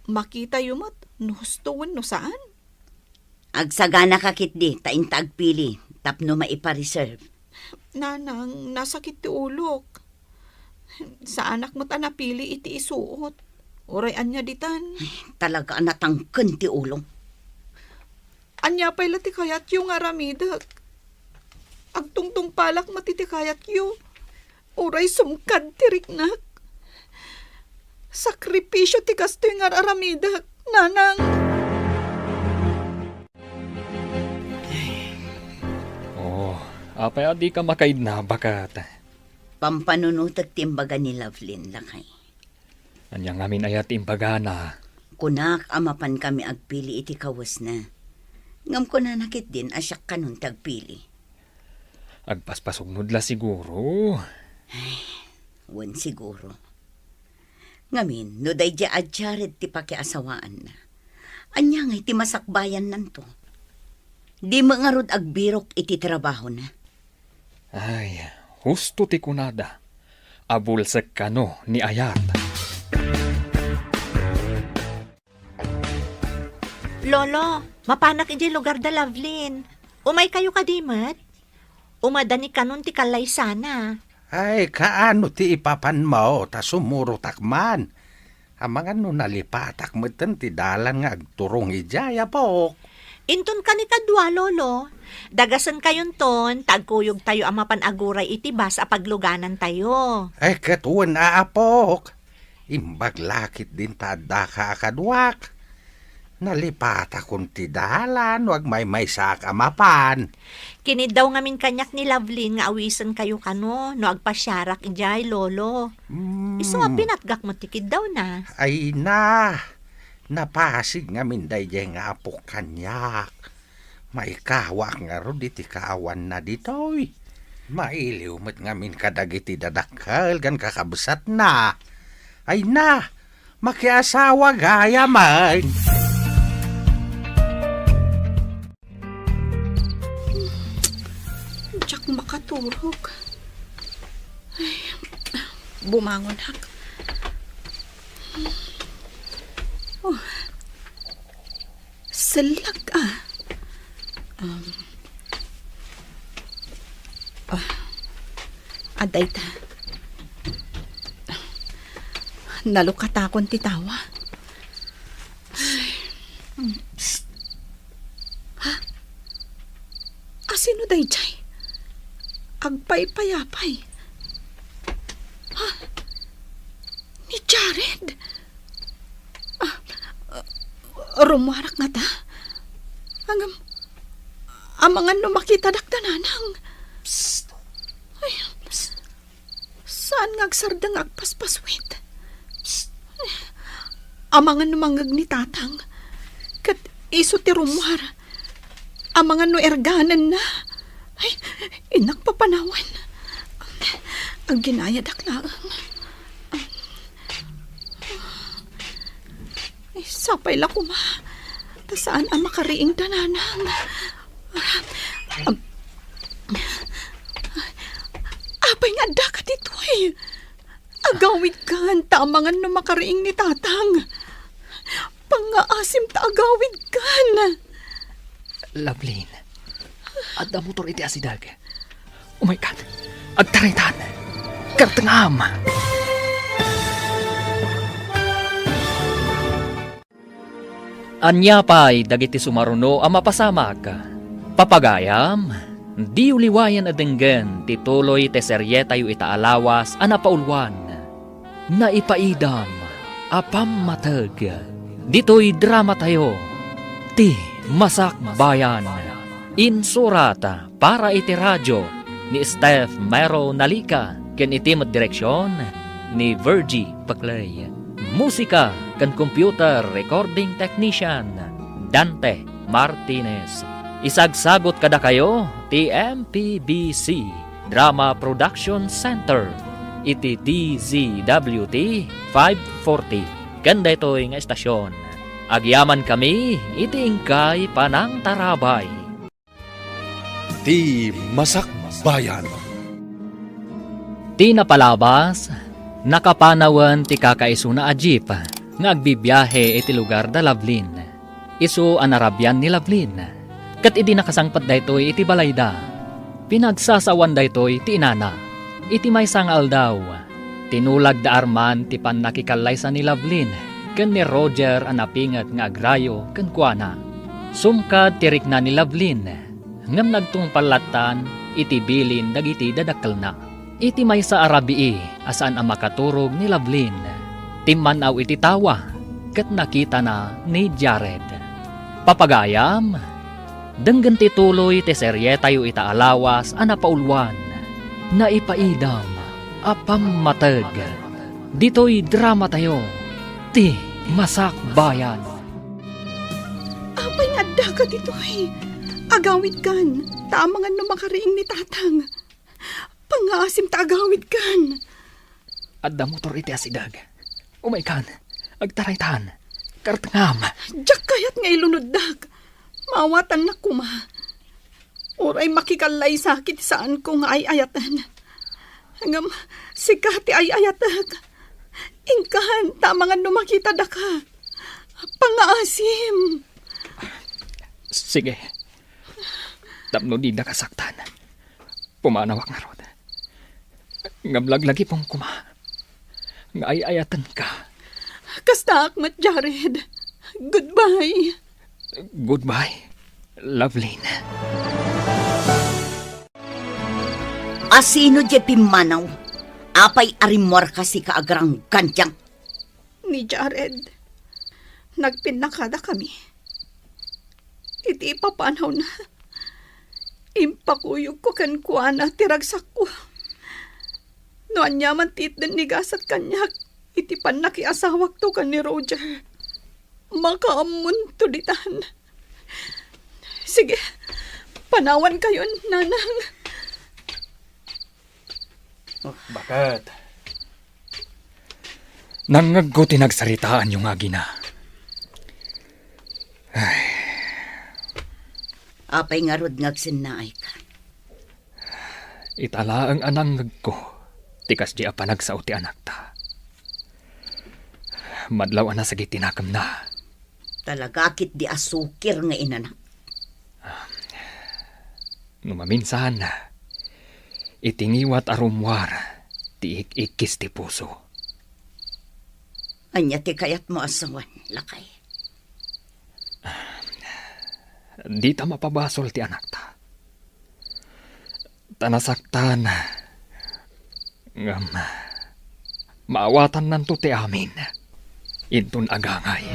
Makitayo met no husto wenno saan. Agsaganaka ketdi ta inta agpili tapno maipa-reserve. Nanang, nasakit ti ulok. Saanak met a napili iti isuot. Uray ania ditan. Ay, talaga a natangken ti ulom. Ania pay la ti kayatyo nga aramidek? Agtungtungpalak met iti kayatyo. Uray sumkad ti riknak. Sakripisio ti kastoy nga ar-aramidek, Nanang. Oh, apay a dika makaidna, baket? Pampanunotek ti imbaga ni Lovelyn, lakay. Ania ngamin aya ti imbagana? Kunak a mapankami agpili iti kawesna. Ngem kunana ketdin a siak kanon ti agpili. Agpaspasugnod la siguro. Ay, wen siguro. Ngamin, no daydiay a Jared ti pakiasawaanna, ania ngay ti masakbayannanto? Di met ngarud agbirok iti trabahona. Ay, husto ti kunada. Abulsek kano ni Ayat. Lolo, mapanak idiay lugar da Lovelyn. Umaykayo kadi met? Umadani kanon ti kallaysana. Ay, kaano ti ipapanmo ta sumurotak man? Amangan no nalipatak metten ti dalan nga agturong idiay, apok. Inton kani kadua, Lolo. Dagasenkayonton, ta agkuyogtayo a mapan aguray iti bus a pagluganantayo. Ay, ket wen a, apok. Imbag la ketdin ta addaka a kaduak. Nalipatakon ti dalan no agmaymaysaak a mapan. Kiniddaw ngamin kaniak ni Lovelyn nga awisenkayo kano no agpasiarak idiay, Lolo. Mm. Isu a pinatgak met ti kiddawna. Ay na, napasig ngamin daydiay nga apok kaniak. Maikawaak ngarud iti kaawanna ditoy. Mailiw met ngamin kadagiti dadakkel ken kakabsatna. Ay na, makiasawa gayam. Diak makaturog. Ay, bumangonak. Dallag, ah. Um, ah, adda ita. Nalukatakon ti tawa. Psst. Ha? Asino daydiay? Agpaypayapay. Ha? Ni Jared? Ah, ah, rummuarak ngata? Ngem, amangan no makitadak da nanang. Psst. Ay, saan nga agsardeng nga agpaspaswit? Psst. Amangan no mangngeg ni tatang. Ket isu ti rummuar. Amangan no erganenna. Ay, innak papanawen. Agginayadak laeng. Ay, sapay la koma ta saan a makariing da nanang. Am-, apay nga addaka ditoy? Agawidkan ta amangan no makariing ni tatang. Pangngaasim ta agawidkan. Lovelyn, adda motor iti asideg. Umaykan. Agtaraytan. Kartengam. Ania pay dagiti sumaruno a mapasamak? Papagayam, diyo liwayan a denggen ti tuloy ti serietayo ita a lawas a napauluan. Naipaidam a pammateg. Ditoy dramatayo, Ti Masakbayan. Insurat para iti radio ni Steph Mero Nalica ken iti met direksion ni Virgie Paclay. Musika ken computer recording technician, Dante Martinez. Isagsagot kadakayo ti M P B C Drama Production Center iti D Z W T five forty. Ken daytoy nga estasion, agyamankami iti inkay panangtarabay. Ti Masakbayan. Ti napalabas, nakapanawen ti kakaisuna a jeep nga agbibiahe iti lugar da Lovelyn. Isu a narabian ni Lovelyn. Ket idi nakasangpet daytoy iti balayda, pinagsasawan daytoy ti inana. Iti maysa nga aldaw, tinulag da Arman ti pannakikallaysa ni Lovelyn ken ni Roger a napinget nga agrayo kenkuana. Sumkad ti rikna ni Lovelyn, ngem nagtungpal lattan iti bilin dagiti dadakkelna. Iti maysa a rabii a saan a makaturog ni Lovelyn, timman-aw iti tawa ket nakitana ni Jared. Papagayam, denggen ti tuloy ti serietayo ita a lawas a napauluan, Naipaidam a Pammateg. Ditoy dramatayo, Ti Masakbayan. Apay nga addaka ditoy? Agawidkan, ta amangan no makariing ni Tatang. Pangngaasim ta agawidkan. Adda motor iti asideg. Umaykan, agtaraytan. Kartengam. Diak kayat nga ilunoddak. Maawatannak koma. Uray makikallaysak iti saanko nga ay-ayaten. Ngem sika ti ay-ayatek. Inkan, ta amangan no makitadaka. Pangngaasim. Sige. Tapno didaka saktan, pumanawak ngarud. Ngem laglagipem koma nga ay-ayatenka. Kastaak met, Jared. Goodbye. Goodbye, Lovelyn. Asino diay pimmanaw? Apay a rimmuarka sika agranggantiang? Ni Jared. Nagpinnakadakami. Iti ipapanawna, impakuyogko kenkuana ti ragsakko. No aniaman ti itden ni gasat kaniak iti pannakiasawakto ken ni Roger, makaammonto ditan. Sige, panawankayon, Nanang. Baket. Nangngegko ti nagsaritaanyo nga agina. Ay. Apay ngarud nga agsennaayka? Ita laeng a nangngegko ti kasdi a panagsao ti anakta. Madlaw a nasagit ti nakemna. Talaga ketdi a sukir nga inanak. No maminsan, iti ngiwat a rummuar ti ik-ikkis ti puso. Ania ti kayatmo a sawen, lakay? Dita mapabasol ti anakta. Ta nasaktan. Ngem, maawatannanto ti amin. Inton agangay.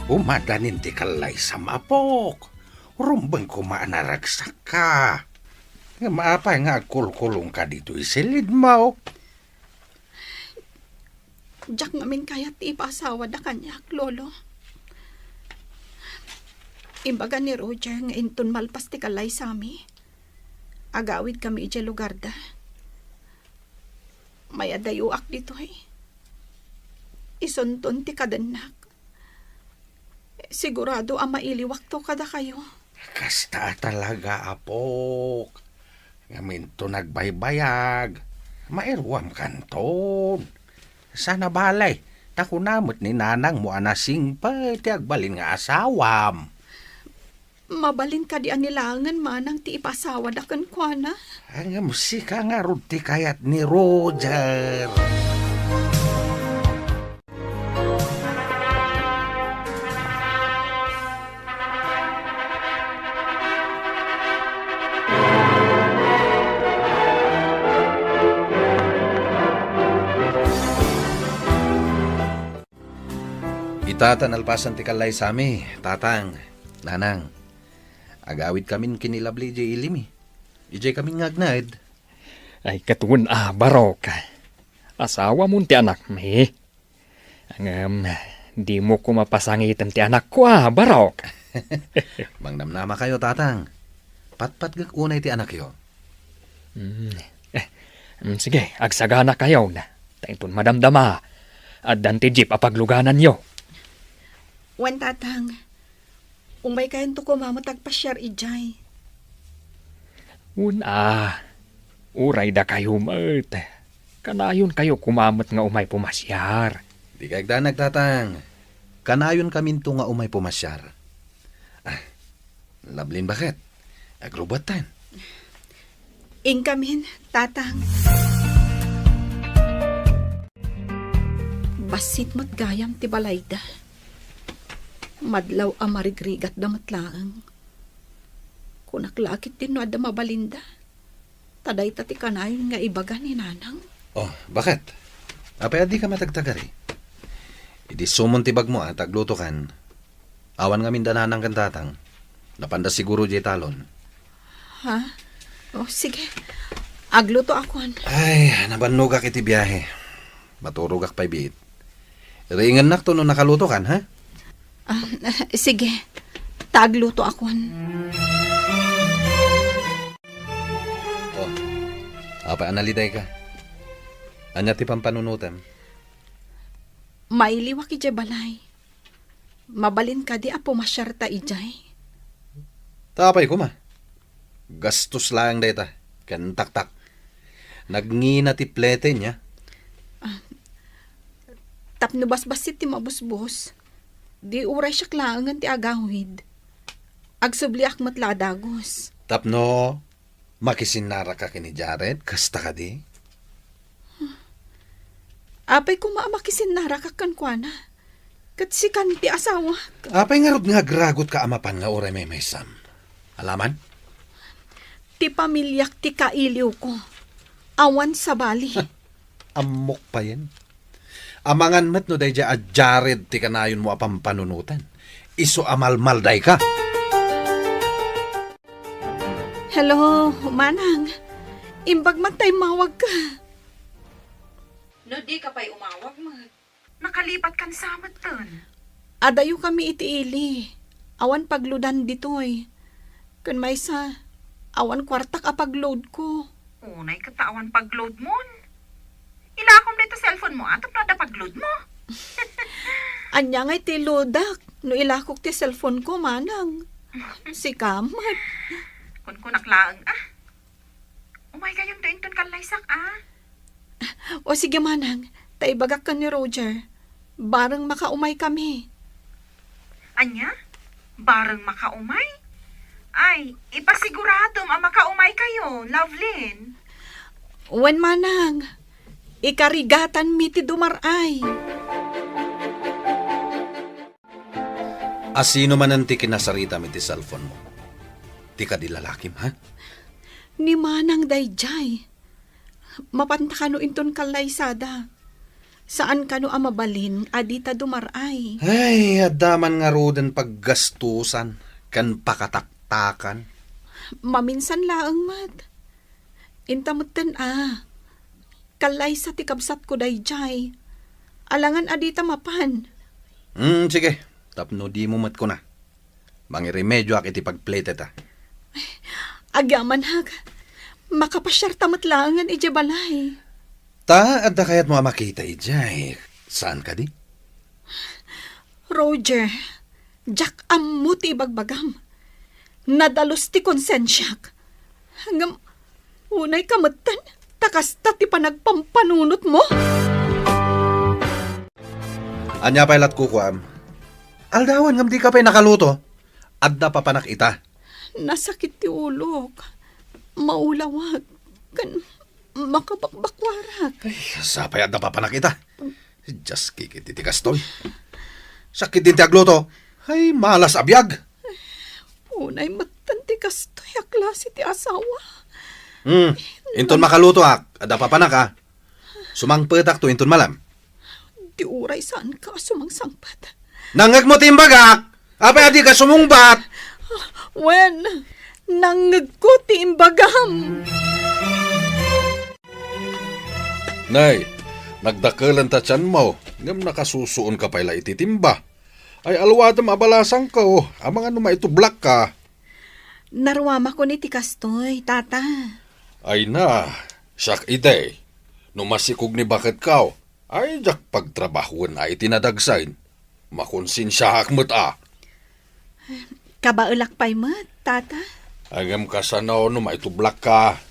Umadanin ti kallaysam, apok. Rumbeng koma a naragsakka. Ngem apay nga agkulkulongka ditoy silidmo? Diak ngamin kayat ti ipaasawada kaniak, Lolo. Imbaga ni Roger nga inton malpas ti kallaysami, agawidkami idiay lugarda. Mayadayoak ditoy. Isunton ti kadennak. Sigurado a mailiwakto kadakayo. Kasta a talaga, apok. Ngem inton agbaybayag, mairuamkanton. Saan a bale, ta kuna met ni nanangmo a nasingpet ti agbalin nga asawam. Mabalin kadi a ni laengen manang ti ipasawada kenkuana? Ngem sika ngarud ti kayat ni Roger. Ita ta nalpasan ti kallaysami, tatang, nanang. Agawidkamin ken ni Lovely idiay ilimi. Idiay kami nga agnaed. Ay, ket wen a, Barok. Asawamon ti anakmi. Ngem, dimo koma pasangiten ti anakko a, Barok. Mangnamnamakayo, tatang. Patpatgek unay ti anakyo. Mm. Eh, mm, sige, agsaganakayon. Ta inton madamdama, addan ti jeep a paglugananyo. Wen, tatang. Umaykayonto koma met agpasiar idiay. Wen a, uray dakayo met. Kanayonkayo koma met nga umay pumasiar. Di kayagdanag, tatang. Kanayonkaminto nga umay pumasiar. Ah, Lovely, baket. Agrubuattan. Inkamin, tatang. Bassit met gayam ti balayda. Madlaw a marigrigatda met laeng. Kunak la a ketdin no adda mabalinda. Ta dayta ti kanayon nga ibaga ni nanang. Oh, baket? Apay a dika matagtagari? Idi sumon ti bagmo a ta aglutokan, awan ngamin da nanang ken tatang. Napanda siguro diay talon. Ha? Oh, sige. Aglutoakon. Ay, nabannogak iti biahe. Maturogak pay biit. Riingennakto no nakalutokan, ha? Ah, sige. Ta aglutoakon. Oh, apay a nalidayka? Ania ti pampanunotem? Mailiwak idiay balay. Mabalin kadi a pumasiarta idiay? Ta apay koma? Gastos laeng dayta, ken taktak. Nagngina ti plete, nia? Ah, tapno basbassit ti mabusbos, di uray siak laengen ti agawid. Agsubliak met la a dagus. Tapno makisinnaraka ken ni Jared, kasta kadi? Apay koma a makisinnaraka kenkuana? Ket sikan ti asawak. Apay ngarud nga agragotka a mapan nga uray maymaysam? Alaman? Ti pamiliak ti kailiwko. Awan sabali. Ammok payen. Amangan met no daydiay a Jared ti kanayonmo a pampanunotan. Isu a malmaldayka. Hello, Manang. Imbag man ta immawagka. No dika pay umawag met, nakalipatkan sa metten. Adayokami iti ili. Awan pagloadan ditoy. Ken maysa, awan kuartak a pagloadko. Unay ket ta awan pagloadmon. Ilakom dayta cellphone mo, a, tapno adda pagloadmo. Ania ngay ti loadak no ilakok ti cellphone ko, Manang? Sika met. Kunkunak laeng, a. Umaykayonto inton kallaysak, a. O sige, Manang, ta ibagak ken ni Roger. Bareng makaumaykami. Ania? Bareng makaumay? Ay, ipasiguratom a makaumaykayo, Lovelyn. Wen, manang, ikarigatanmi ti dumar-ay. A sino manen ti kinasaritam iti cellphone mo? Ti kadi lalakim, ha? Ni manang daydiay. Mapanta kano inton kallaysada? Saan kano a mabalin a dita dumar-ay? Ay, adda man ngaruden paggastusan ken pakataktakan. Maminsan laeng met. Inta metten a, kallaysa ti kabsatko daydiay. Alangan a dita mapan. Hmm, sige. Tapno dimo met kuna. Mangiremedioak iti pagpletet, a. Agyamanak, makapasiarta met laengen idiay balay. Ta, adda kayatmo a makita idiay. Saan kadi? Roger, diak ammo ti ibagbagam. Nadalus ti konsensiak. Ngem, unayka metten, ta kasta ti panagpampanunotmo? Ania pay lat kukuam? Aldawen ngem dika pay nakaluto. Adda papanak ita. Nasakit ti ulok. Maulawak. Ken makabakbakwarak. Ay, sapay adda papanak ita. Dios, kikit iti kastoy. Sakit din ti agluto. Ay, malas a biag. Unay metten ti kastoy a klase ti asawa. Hmm, inton makalutoak, adda papanak, a. Sumangpetakto inton malem. Di uray saanka a sumangsangpet. Nangngegmo ti imbagak! Apay a dika sumungbat? Wen, nangngegko ti imbagam. Nay, nagdakelen ta tianmo, ngem nakasusuonka pay la iti timba. Ay, aluadem a balasangko, amangan no maitublakka. Naruamakon iti kastoy, tata. Ay na, siak idi, no masikog ni baketko, ay diak pagtrabahoen a iti nadagsen. Makonsensiaak met a. Kabaelak pay met, tata. Ngem kasano no maitublakka?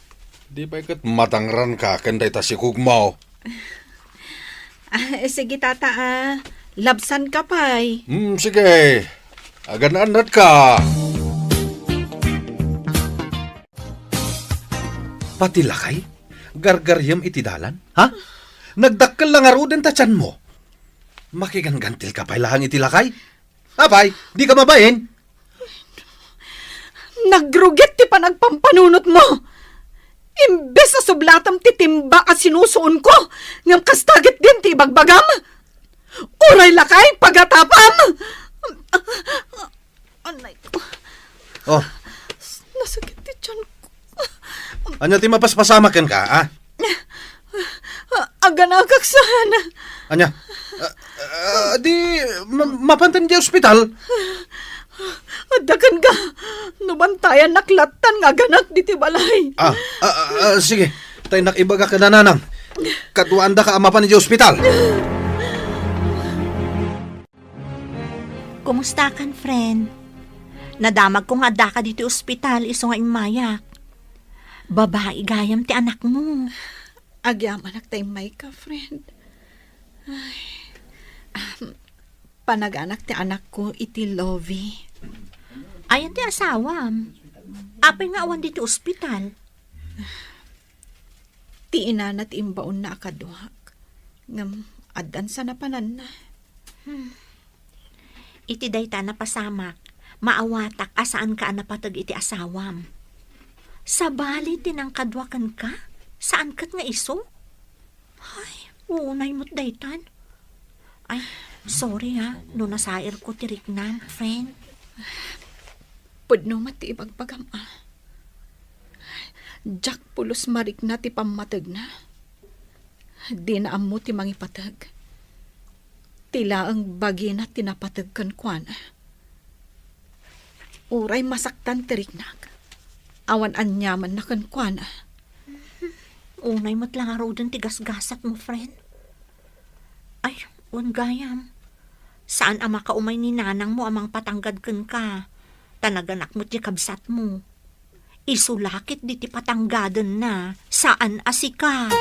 Di pay ket madangranka ken dayta sikogmo? Ah, sige, tata, a. Labsanka pay. Hmm, sige. Agan-annatka. Pati lakay, gargariem iti dalan, ha? Nagdakkel la ngaruden ta tianmo. Makiganggantilka pay laeng iti lakay? Apay, dika mabain? Nagrugit ti panagpampanunotmo. Imbes a sublatam ti timba a sinusuonko, ngem kasta ketdin ti ibagbagam. Uray lakay, pagatapam! Anay ko. Oh. Nasakit ti tiyan ko. Ania ti mapaspasamak kenka, a? Aganakak saan. Ania? Ah, ah, di, ma-, mapanten di ospital? Adda kenka. No bantayannak lattan nga aganak diti balay. Ah, ah, ah, ah, sige. Tay nak ibaga ken nanang. Kaduaandaka a mapan di ospital. Kumustakan, friend? Nadamagko nga addaka ditoy ospital isu nga immayak. Babai gayam ti anakmo. Agyamanak ta immayka, friend. Ay. Ahem. Panaganak ti anakko iti Lovie. Ayan ti asawam. Apay nga awan ditoy ospital? Ti inana ti imbaonna a kaduak. Ngem addan sa napananna. Hmm. Iti dayta a napasamak, maawatak a saanka a napateg iti asawam. Sabali ti nangkadua kenka, saan ket nga isu? Ay, unay met daytan. Ay, sorry ha, no nasairko ti riknam, friend. Pudno met ti ibagbagam, a. Diak pulos marikna ti pammategna. Dina ammo ti mangipateg. Ti laeng bagina ti napateg kenkuana. Uray masaktan ti riknak, awan aniamanna kenkuana. Unay met la ngaruden ti gasgasatmo, friend. Ay, wen gayam. Saan a makaumay ni nanangmo a mangpatanggad kenka, ta naganak met ti kabsatmo. Isu la ket diti patanggadenna, saan a sika.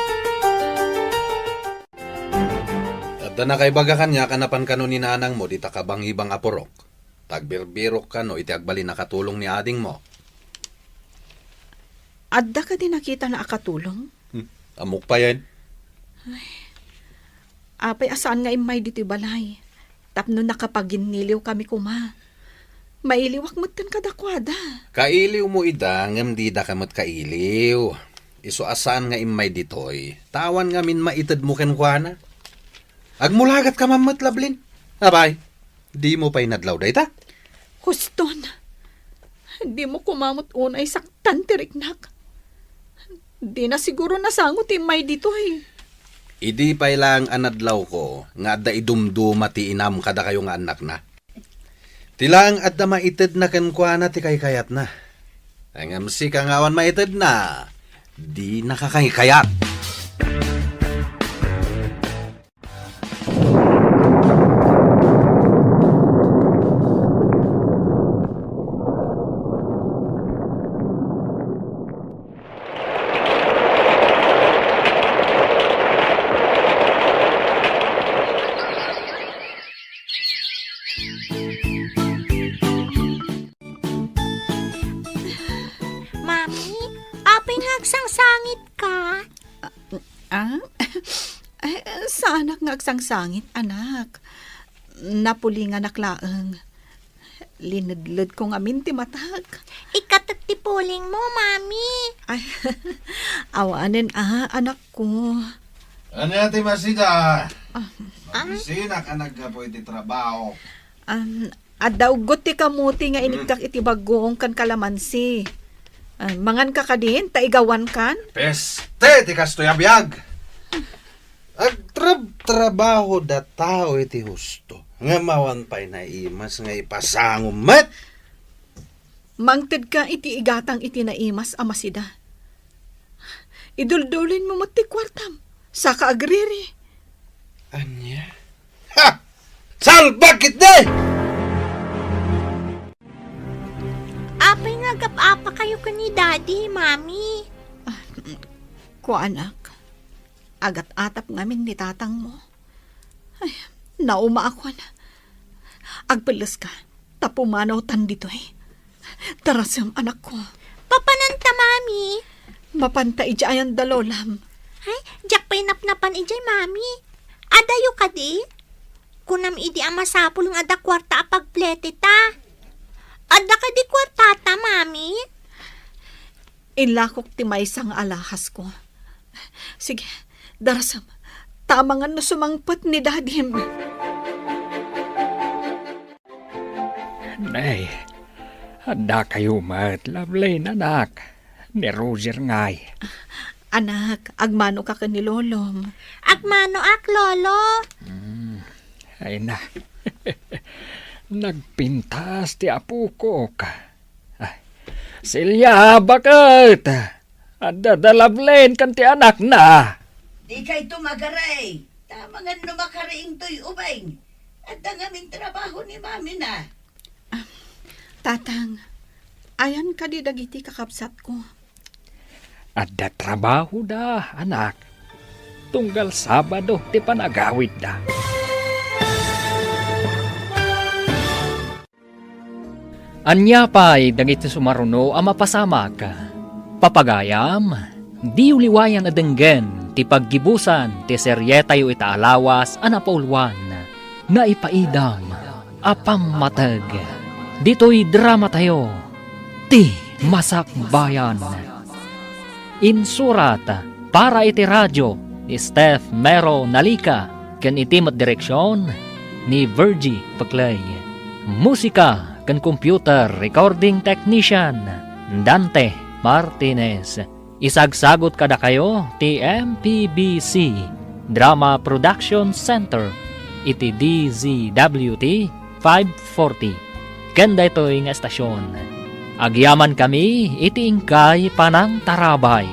A, Ta nakaibaga kaniak a napan kano ni nanangmo dita kabangibang a purok. Ta agbirbirok kano iti agbalin a katulong ni adingmo. Adda kadi nakitana a katulong? Hmm, ammok payen. Apay a saan nga immay ditoy balay? Tapno nakapaginniliw kami koma. Mailiwak metten kadakuada. Kailiwmo ida, ngem didaka met kailiw. Isu a saan nga immay ditoy, ta awan ngamin maitedmo kenkuana. Agmulagatka man met, Lablin. Apay, dimo pay nadlaw dayta? Huston, dimo koma met unay saktan ti riknak. Dina siguro nasango ti immay ditoy. Idi pay laeng a nadlawko nga adda idumduma ti inam kadakayo nga annakna. Ti laeng adda maitedna kenkuana ti kaykayatna. Ngem sika nga awan maitedna, dinaka kaykayat. Mami, apay nga agsangsangitka? Ah? Ay, saanak nga agsangsangit, anak. Napulinganak laeng. Linedledko ngamin ti matak. Ikatek ti pulingmo, Mami. Ay, awanen a, anakko. Ania ti masida? Ah. Mabisinak a naggapu iti trabaho. Um, adda uggot ti kamuti nga inibkak iti baggoong ken kalamansi. Ah, manganka kadin, ta igawankan? Peste ti kastoy a biag! Agtrabtrabaho da tao iti husto, ngem awan pay naimas nga ipasangom met. Mangtedka iti igatang iti naimas a masida. Iduldulin mo met ti kuartam, saka agriri. Ania? Ha! Salbag ketdi! Apay nga agap-apakayo ken ni Daddy, Mami? Ah, kuanak. Agat-atap ngamin ni tatangmo. Ay, naumaakon. Agpelleska, ta pumanawtan ditoy. Darasem, anakko. Papananta, Mami? Mapanta idiay ayan da lolam. Ay, diak pay napnapan idiay, Mami. Adayo kadi? Kunam idi a masapul nga adda kuarta a pagpleteta. Adda kadi kuartata, Mami? Inlakok ti maysa nga alahasko. Sige, darasem. Ta amangan no sumangpet ni Dadim. Nay, adda kayo met, Lovelyn, anak. Ni Roger ngay. Anak, agmano ka ken ni Lolom. Agmano ak, Lolo. Hmm, ay na. Nagpintas ti apokok. Ay, Celia, baket? Adda da Lovelyn ken ti anakna. Dikay tumagaray. Ta amangan no makariingtoy ubing. Adda ngamin trabaho ni mamina. Ah, Tatang, ayan kadi dagiti kakabsatko? Adda trabahoda, anak. Tunggal Sabado ti panagawidda. Ania pay dagiti sumaruno a mapasamak? Papagayam, diyo liwayan a denggen ti paggibusan ti serietayo ita a lawas a napauluan, Naipaidam a Pammateg. Ditoy dramatayo, Ti Masakbayan. Insurat para iti radio ni Steph Mero Nalica ken iti met direksion ni Virgie Peclay. Musika ken computer recording technician, Dante Martinez. Isagsagut kadakayo ti M P B C Drama Production Center iti D Z W T five forty. Ken daytoy nga estasion, agyamankami iti inkay panangtarabay.